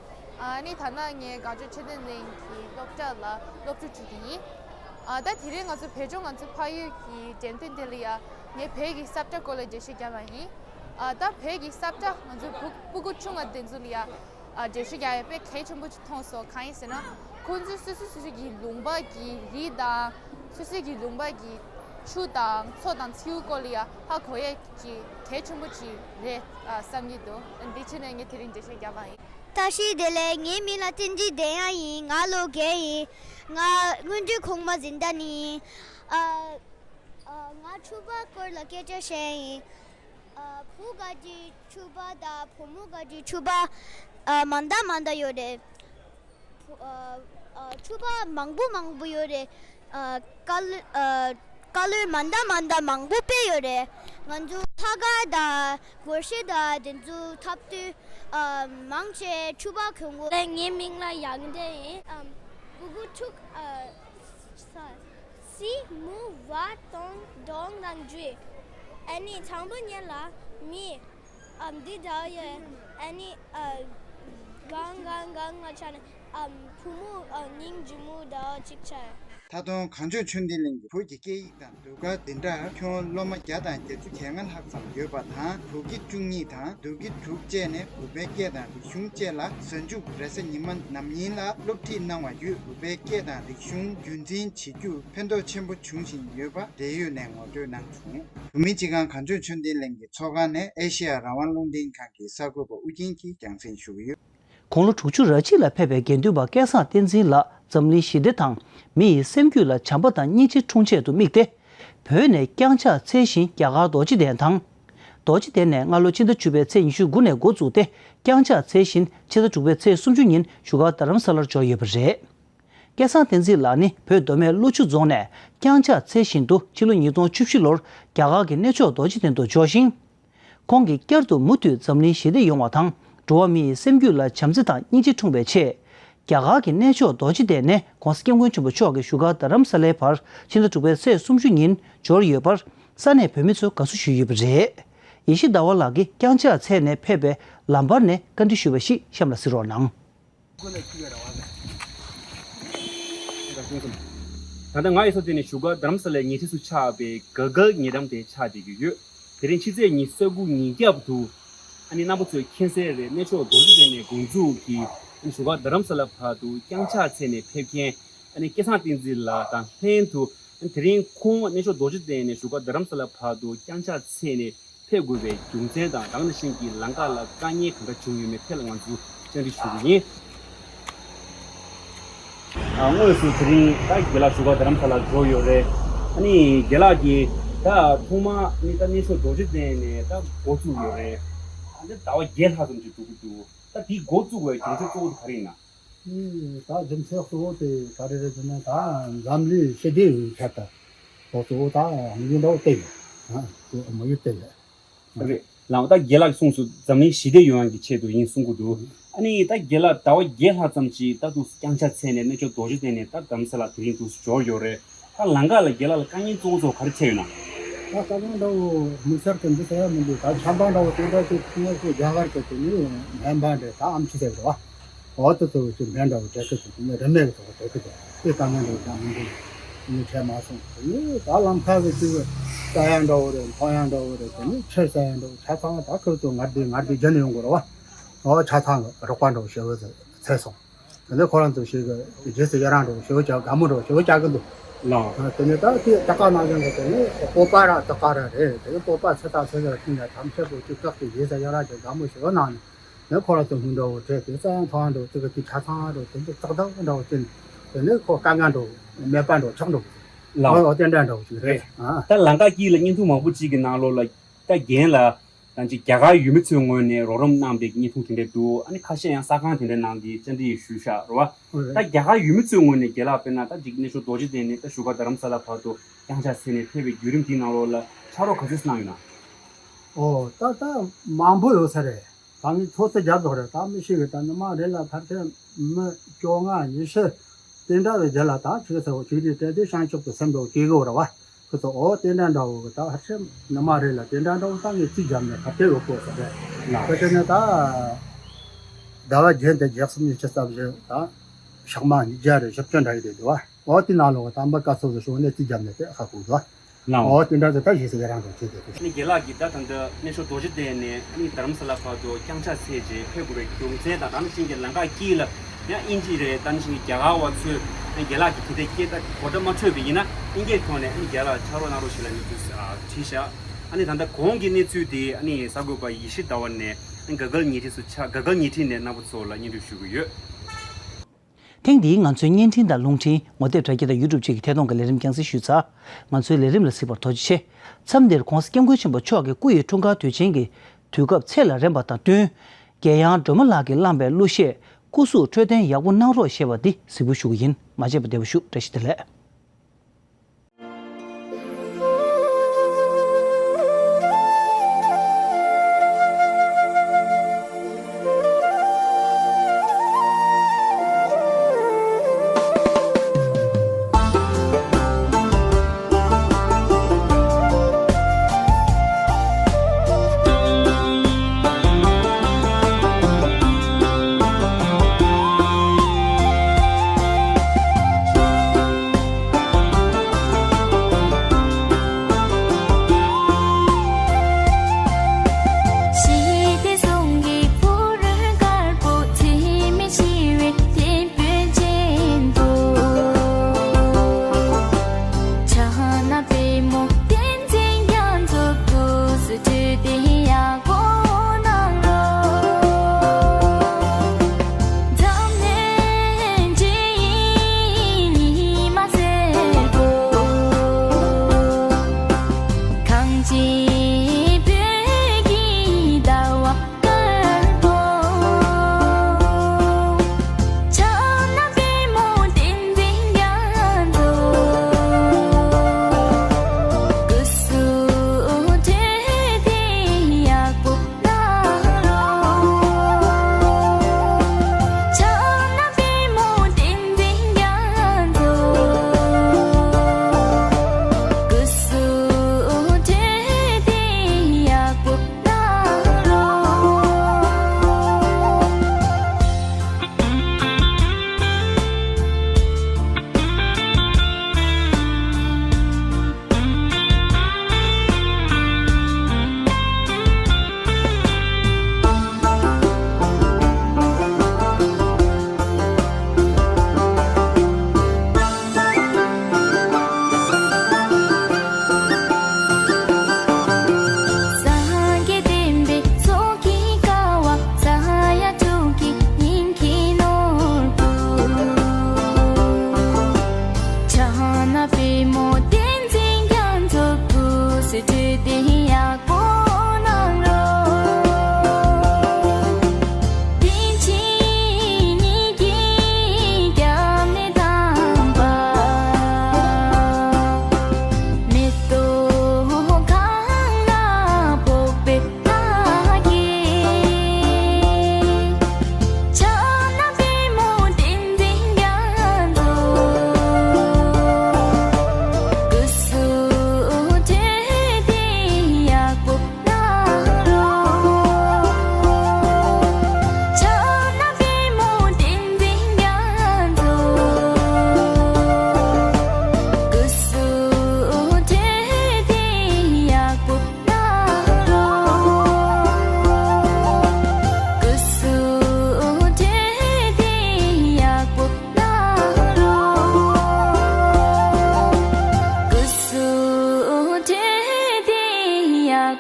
ཨ་ནི་ད་ནང་ངས་གངས་ལྗོངས་ཆོས་ལྡན་གླིང་གི་སློབ་གྲྭ་ལ་སློབ་ཕྲུག་ཅིག་ཡིན། ཨ། ད་དེ་རིང་ང་ཚོ་བོད་ལྗོངས་ང་ཚོའི་ཕ་ཡུལ་གྱི་འགྲེམས་སྟོན་དེ་ལ་ཡ་ངས་བོད་ཀྱི་ས་བཀྲ་སྐོར་ལ་འགྲེལ་བཤད་རྒྱག་པ་ཡིན། ཨ། ད་བོད་ཀྱི་ས་བཀྲ་ང་ཚོའི་ཕྲུ་གུ་ཆུང་བ་དེ་ཚོ་ལ་ཡ། ཨ། འགྲེལ་བཤད་རྒྱག་ཡ་དཔེ་གལ་ཆེན་པོ་ཅིག་མཐོང་སོང་། གང་ཡིན་ཟེར་ན། ཁོང་ཚོས་སོ་སོ་སོ་སོ་གི་ལུང་པ་གི་རི་དང་། སོ་སོ་གི་ལུང་པ་གི་ཆུ་དང་མཚོ་དང་མཚེའུ་སྐོར་ལ་ཡ་ཧ་གོ་ཡ་ཅིག་གལ་ཆེན་པོ་ཅིག་རེད། ཨ། བསམ་གྱི་འདུག་འདི་ཕྱིར་ནས་ངས་དེ་རིང་འགྲེལ་བཤད་རྒྱག་པ་ཡིན། བཀྲ་ཤིས་བདེ་ལེགས། ངའི་མིང་ལ་བསྟན་འཛིན་བདེ་ཡངས་ཡིན། ང་ལོ་བརྒྱད་ཡིན། ང་སྔོན་འགྲོའི་གོང་མ་འཛིན་གྲྭ་ནས་ཡིན། ཨ། ཨ། ང་ཕྲུ་གུ་སྐོར་ལ་སྐད་ཆ་བཤད་ཡིན། ཨ། བུ་ག་གི་ཕྲུ་གུ་དང་བུ་མོ་ག་གི་ཕྲུ་གུ། ཨ། མ་འདྲ་མ་འདྲ་ཡོད་རེད། ཨ། ཨ། ཕྲུ་གུ་མང་པོ་མང་པོ་ཡོད་རེད། ཨ། ཀ་ལོན། ཨ། ཀ་ལོན་མ་འདྲ་མ་འདྲ་མང་པོ་དཔེ་ཡོད་རེད། ང་ཚོ་ལྷག་དཀར་དང་སྒོར་གཞས་དང་དེ་ཚོ་འཁྲབ་དུས། ཨ། མང་ཆེ་ཕྲུ་གུ་གྱོན་གོ། ལགས། ངའི་མིང་ལ་ཡང་ཏེ་ཡིན། ཨམ། གུ་གུ་ཕྲུག་ཨ། ས། སི་མུ་བ་དོང་གྲོང་རང་ཇུས། ཨ་ནི་དང་པོ་ཉིད་ལ་མི། ཨམ། འདི་འདྲ་ཡོད། ཨ་ནི། ཨ། གང་གང་གང་ང་ཆ་ནས། ཨམ། བུ་མོ། ཨ། སྙིང་རྗེ་མོ་འདྲ་ཅིག་ཆགས། ད་དུང་གངས་ལྗོངས་ཆོས་ལྡན་གླིང་གི་བོད་ཀྱི་སྐད་ཡིག་དང་ཟློས་གར་འཛིན་གྲྭར་ཁྱོན་སློབ་མ་བརྒྱ་དང་བརྒྱད་ཅུ་གྱ་ལྔ་ལྷག་ཙམ་ཡོད་པ་དང་། ཟློས་དགེ་བཅུ་གཉིས་དང་ཟློས་དགེ་དྲུག་བཅས་ནས་བོད་པའི་སྐད་དང་རིག་གཞུང་བཅས་ལ་གཟའ་མཇུག་རེས་གཟའ་ཉི་མ་ནམ་ཡིན་ལ་སློབ་ཁྲིད་གནང་བ་བརྒྱུད། བོད་པའི་སྐད་དང་རིག་གཞུང་རྒྱུན་འཛིན་བྱེད་རྒྱུར་ཕན་ཐོགས་ཆེན་པོ་བྱུང་བཞིན་ཡོད་པ་འབྲེལ་ཡོད་ནས་ངོ་སྤྲོད་གནང་བྱུང་། བོད་མིའི་སྤྱི་ཁང་གངས་ལྗོངས་ཆོས་ལྡན་གླིང་གི་ཚོགས་ཁང་ནས་ཨེ་ཤེ་ཡ་རང་དབང་རླུང་འཕྲིན་ཁང་གི་གསར་འགོད་པ་ཨུ་རྒྱན་གྱིས་རྒྱང་སྲིང་ཞུ་གི་ཡོད། དགུང་ལོ་དྲུག་ཅུ་རེ་གཅིག་ལ་ཕེབས་པའི་དགེ་འདུན་པ་སྐལ་བཟང་བསྟན་འཛིན་ལགས་འཛམ་གླིང་ཞི་བདེ་དང་མི་ཡི་སེམས་རྒྱུད་ལ་བྱམས་པ་དང་སྙིང་རྗེ་འཁྲུངས་ཆེད་དུ་དམིགས་ཏེ། བོད་ནས་བརྐྱངས་ཕྱག་འཚལ་ཞིང་རྒྱ་གར་རྡོ་རྗེ་གདན་དང་། རྡོ་རྗེ་གདན་ནས་སྔ་ལོ་ཕྱི་ཟླ་བཅུ་པའི་ཚེས་ཉི་ཤུ་དགུ་ནས་འགོ་བཙུགས་ཏེ་བརྐྱངས་ཕྱག་འཚལ་བཞིན་ཕྱི་ཟླ་དྲུག་པའི་ཚེས་སུམ་ཅུ་ཉིན་བཞུགས་སྒར་རྡ་རམ་ས་ལར་འབྱོར་ཡོད་པ་རེད། སྐལ་བཟང་བསྟན་འཛིན་ལགས་ནི་བོད་མདོ་སྨད་ཀླུ་ཆུ་རྫོང་ནས་བརྐྱངས་ཕྱག་འཚལ་བཞིན་དུ་ཕྱི་ལོ་ཉིས་སྟོང་བཅུ་བཞི་ལོར་རྒྱ་གར་གྱི་གནས་མཆོག་རྡོ་རྗེ་གདན་དུ་འབྱོར་ཞིང་། ཁོང་གིས་བསྐྱར་དུ་མུ་མཐུད་འཛམ་གླིང་ཞི་བདེ་ཡོང་བ་དང་། འགྲོ་བ་མི་ཡི་སེམས་རྒྱུད་ལ་བྱམས་བརྩེ་དང་སྙིང་རྗེ་འཁྲུངས་པའི་ཆེད། རྒྱ་གར་གྱི་གནས་མཆོག་རྡོ་རྗེ་གདན་ནས་༧གོང་ས་༧སྐྱབས་མགོན་ཆེན་པོ་མཆོག་གི་བཞུགས་སྒར་རྡ་རམ་ས་ལའི་བར་ཕྱི་ཟླ་དྲུག་པའི་ཚེས་སུམ་ཅུ་ཉིན་འབྱོར་ཡོད་པར་ས་གནས་བོད་མི་ཚོས་དགའ་བསུ་ཞུས་ཡོད་པ་རེད། ཡེ་ཤེས་ཟླ་བ་ལགས་ཀྱིས་བརྐྱངས་ཕྱག་འཚལ་ནས་ཕེབས་པའི་ལམ་བར་ནས་བཀའ་འདྲི་ཞུས་པ་ཞིག་གཤམ་ལ་གཟིགས་རོགས་གནང་། ད་ལྟ་ང་ཡི་ས་དེ་ནི་བཞུགས་སྒར་རྡ་རམ་ས་ལའི་ཉེ་འཁྲིས་སུ་ཆགས་པའི་ག་གལ་ཉེ་འགྲམ་དེ་ཆགས་བསྡད་ཀྱི་ཡོད། དེ་རིང་ཕྱི་ཚེས་ཉི་ཤུ་རྩ་དགུ་ཉིན་རྒྱབ་ཏུ། ཨ་ནི་རྣམ་པ་ཚོས་མཁྱེན་གསལ་རེད། གནས་མཆོག་རྡོ་རྗེ་གདན་ནས་འགོ་འཛུགས་ཀྱིས་ཨ་ནི་བཞུགས་སྒར་རྡ་རམ་ས་ལ་བར་དུ་བརྐྱངས་ཕྱག་འཚལ་ནས་ཕེབས་མཁན་ཨ་ནི་སྐལ་བཟང་བསྟན་འཛིན་ལགས་དང་ལྷན་དུ། ཨ་ནི་དེ་རིང་ཁོང་གནས་མཆོག་རྡོ་རྗེ་གདན་ནས་བཞུགས་སྒར་རྡ་རམ་ས་ལ་བར་དུ་བརྐྱངས་ཕྱག་འཚལ་ནས་ཕེབས་དགོས་པའི་རྒྱུ་མཚན་དང་། ད་ག་ནང་བཞིན་གྱི་ལམ་ཁ་ལ་དཀའ་ངལ་གང་འདྲ་བྱུང་ཡོད་མེད་ཐད་ལ་ང་ཚོ་ བཀྲ་ཤིས་བདེ་ལེགས་ཞུ་རྒྱུ་ཡིན། ཨ། དངོས་སུ་དེ་རིང་ད་རྒན་ལགས་བཞུགས་སྒར་རྡ་རམ་ས་ལ་འབྱོར་ཡོད་རེད། ཨ་ནི་རྒན་ལགས་ཀྱིས་ད་ཐོག་མ་ནི་ད་གནས་མཆོག་རྡོ་རྗེ་གདན་ནས་ད་འགོ་བཙུགས་ཡོད་རེད། ཨ་ནི་ཟླ་བ་བརྒྱད་ལྷག་ཙམ་ཅིག་འགྲོ་གི་འདུག་ད་དེའི་འགོ་བཙུགས་པའི་རྒྱུ་མཚན་གཙོ་བོ་དེ་ག་རེ་ཡིན་ན། ཨུམ། ད་རྒྱུ་མཚན་གཙོ་བོ་དེ་ག་རེ་རེད་ཟེར་ན། ད་འཛམ་གླིང་ཞི་བདེ་ཡོང་ཆེད་དུ་ཁོ་ཚོ་ད་དམིགས་ཡུལ་འདྲ་བོ་བཏིང་ཡོད། ཨ། དམིགས་ཡུལ་བཏིང་ཡོད། རེད། ལགས། ད་རྒན་ལགས་གསུངས་སོང་། འཛམ་གླིང་ཞི་བདེ་ཡོང་ཡག་གི་ཆེད་དུ་ཡིན་གསུང་གི་འདུག་ཨ་ནི་ད་རྒན་ལགས་ཟླ་བ་བརྒྱད་ལྷག་ཙམ་ཅིག་ད་འདུག་བརྐྱངས་ཕྱག་འཚལ་ནས་གནས་མཆོག་རྡོ་རྗེ་གདན་ནས་ད་རྡ་རམ་ས་ལ་དེ་རིང་འདུག་འབྱོར་ཡོད་རེད། ད་ལམ་ཁ་ལ་རྒན་ལགས་ལ་དཀའ་ངལ་གཙོ་བོ་ཚོ་ག་རེ་འཕྲད་ཡོད་ན། ད་དཀའ་ངལ་འདྲ་བོ་དམིགས་བསལ་གྱི་འདི་ཟེར་ཡ་མི་འདུག་ད་ཆམ་པ་འདྲ་བོ་དེ་འདྲ་ཅིག་ཁོང་ཚོ་རྒྱ་གར་གྱི་དེ་ནི་སྨན་པ་འདྲ་ད་ཨེམ་ཆི་ཟེར་བ། འོ་དེ་ཚོ་ཅིག་འབྲས་འདྲ་བོ་སྤྲད་གི་འདུག་དེ་ནས་རིན་མེད་ཀྱི་ཐོག་སྤྲད་གི་འདུག་དེ་དཀའ་ངལ་འདྲ་བོ་ཅང་མི་འདུག་ནི་འཕྲད་མ་སོང་། དེ་ནི་ད་ལམ་ཁ་གི་ཅིག་ཟ་ཡ་འདྲ་བོ་རེད། འཐུང་ཡ་འདྲ་བོ་རེད། དེ་ནི་ཕྱིར་ཟ་ཡ་འདྲ་བོ། ཆ་ཚང་ད་ཁོ་ཚོ་ངར་དེ་ངར་དེ་རྒྱ་ནས་ཡོང་དགོས་རེད་བ། འོ་ཆ་ཚང་གི་རོགས་པ་འདྲ་བོ་ཞེ་པོ་ཅིག་འཚོལ་སོང་། དེ་ནས་ཁོ་རང་ཚོ་ཞིག་གི་རྗེས་སུ་ཡི་རང་འདྲ་བོ་ཞེ་པོ་ཅིག་དགའ་མོ་འདྲ་བོ་ཞེ་པོ་ཅིག་གི་འདུག་ལགས། དེ་ནས་ད་དེ་ད་ག་ནང་བཞིན་གི་དེ་ནི་སྤོབས་པ་ར་ད་ག་ར་རེད། དེ་ནི་སྤོབས་པ་ཚེ་ཐག་ཚེ་ཡར་ཐིམ་ནས་ཐམས་ཅད་པོ་ཅིག་བཀག་སྟེ་རྗེས་སུ་ཡི་རང་ཅིག་དགའ་མོ་ཞེ་པོ་གནང་ནས། ནས་ཁོ་ར་ཚོ་སྔོན་འགྲོ་བོ་བྲེལ་ཏེ་ཟ་ཡང་འཐུང་ཡང་འགྲོ་དེ་གི་དེ་ཆ་ཚང་འགྲོ་དེ་འདྲ་ཙག་ཙག་འདྲ་བོ་བྱས་ནས། དེ་ནས་ཁོ་དཀའ་ངལ་འགྲོ་མེད་པ་འགྲོ་ཆགས་འགྲོ་གི་ལགས། འོ་དེ་འདྲ་འདྲ་བོ་ཞིག་རེད། རེད། ཨ། ད་ལམ་ཁ་དཀྱིལ་ལ་བརྙན་ཐུང་མང་པོ་ཅིག་གི་ནང་ལོགས་ལ་ད་རྒན་ལགས་དང་ཅིག་རྒྱ་གར་ཡུལ་མི་ཚོའི་ངོས་ནས་རོགས་རམ་གནང་པའི་བརྙན་ཐུང་དེ་འདྲ་འདུག་ཨ་ནི་ཁ་ཤས་ཡང་གསར་ཁང་དེ་འདྲའི་ནང་གི་བཅར་འདྲི་ཞུས་ཤག་རེད་བ། ད་རྒྱ་གར་ཡུལ་མི་ཚོའི་ངོས་ནས་རྒན་ལགས་དཔེར་ན་ད་ཅིག་གནས་མཆོག་རྡོ་རྗེ་གདན་ནས་ད་བཞུགས་སྒར་རྡ་རམ་ས་ལ་བར་དུ་བརྐྱངས་ཕྱག་འཚལ་ནས་ཕེབས་པའི་བརྒྱུད་རིམ་དེའི་ནང་ལོགས་ལ་ཕྱག་རོགས་ག་ཚོད་གནང་ཡོད་ན། ཨོ་ད་ད་མང་པོ་ཡོད་ས་རེད། ད་ངས་ཚོད་རྩིས་རྒྱག་དགོས་རེད། ད་མི་ཤེས་གི། ད་ཉི་མ་རེ་ལ་ཕལ་ཆེར་མི་བཅོ་ལྔ་ཉི་ཤུ་དེ་འདྲ་བའི་རྒྱུད་ལ་ད་ཁྱེད་ཚོ་ཅིག་རེ་སྤྲད་དེ་བྱང་ཆུབ་ཏུ་སེམས་འགྲོ་སྐྱེ་དགོས་རེད་བ། ཁོ་ཚོ་འོ་དེ་འདྲ་འདྲ་བོ་གི་ད་ཕལ་ཆེར་ཉི་མ་རེ་ལ་དེ་འདྲ་འདྲ་བོ་ད་ངས་རྩིས་བརྒྱབ་ནས་ཕལ་ཆེར་ཡོད་དགོས་ས་རེད། ལགས། ཕལ་ཆེར་ནས་ད་ཟླ་བ་བརྒྱད་དེ་བརྒྱད་གསུམ་ཉི་ཤུ་རྩ་བཞི་ད་ཞག་མ་ཉིས་བརྒྱ་རེ་བཞི་བཅུ་འདྲ་ཡི་རེད་འདུག་བ། འོ་དེ་ནང་ལོགས་གི་དམ་པ་སྐལ་ཚོགས་སུ་ཤོག་ནས་རྩིས་བརྒྱབ་ནས་དེ་ཧ་གོ་འདུག་ལགས། འོ་དེ་འདྲ་ཚོ་ད་ཞེས་སུ་ཡི་རང་དུ་བྱེད་དེ། ནི་རྒན་ལགས་ཀྱིས་ད་ད་ལྟ་གནས་མཆོག་རྡོ་རྗེ་གདན་ནས་ནི་རྡ་རམ་ས་ལ་བར་དུ་བརྐྱངས་ཕྱག་འཚལ་རྗེས་ཕེབས་དགོས་པའི་རྒྱུ་མཚན་དང་། ད་ནི་ཤིང་གི་ལམ་ཁ་དཀྱིལ་ལ་ཡང་དབྱིན་ཇི་རེད། ད་ནི་ཤིང་གི་རྒྱ་གར་བ་ཚོས་ནི་རྒན་ལགས་ཀྱི་དེ་འདྲའི་སྐད་ཆ་གོ་བརྡ་མ་འཕྲོད་པ་ཡིན་ན་དབྱིན་སྐད་ཐོག་ནས་ནི་རྒན་ལགས་ཕྱག་རོགས་གནང་རོགས་ཞེས་ལ་ནི་དུས་བྲིས་ཤག་ཨ་ནི་ད་ལྟ་གོང་གི་གནས་ཚུལ་དེ་ནི་གསར་འགོད་པ་ཡེ་ཤེས་ཟླ་བ་ནས་ནི་ག་གལ་ཉེ་འཁྲིས་སུ་ཆ་ག་གལ་ཉེ་འཁྲིས་ནས་རྣམ་པ་ཚོ་ལ་སྙན་སྒྲོན་ཞུ་གི་ཡོད། ཐེངས་འདིའི་ང་ཚོའི་བརྙན་འཕྲིན་དང་རླུང་འཕྲིན་ངོ་དེབ་དྲ་རྒྱ་དང་ཡུ་ཊུབ་བཅས་ཀྱི་ཐད་གཏོང་གི་ལས་རིམ་རྒྱང་སྲིང་ཞུས་ཚར། ང་ཚོའི་ལས་རིམ་ལ་གཟིགས་པར་ཐུགས་རྗེ་ཆེ། མཚམས་འདིར་༸གོང་ས་༸སྐྱབས་མགོན་ཆེན་པོ་མཆོག་གི་སྐུ་ཡི་འཁྲུངས་སྐར་དུས་ཆེན་གྱི་དུས་སྐབས་ཚེས་ལ་རན་པ་དང་བསྟུན། རྒྱལ་དབྱངས་སྒྲོལ་མ་ལགས་ཀྱིས་བླངས་པའི་གླུ་གཞས་སྐུ་གཟུགས་འཕྲོད་བསྟེན་ཡག་པོ་གནང་རོགས་ཞེས་པ་འདི་གཟིགས་འབུལ་ཞུ་གི་ཡིན། མ་མཇལ་བར་བདེ་པོ་བཞུགས། བཀྲ་ཤིས་བདེ་ལེགས།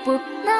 པུ་ན།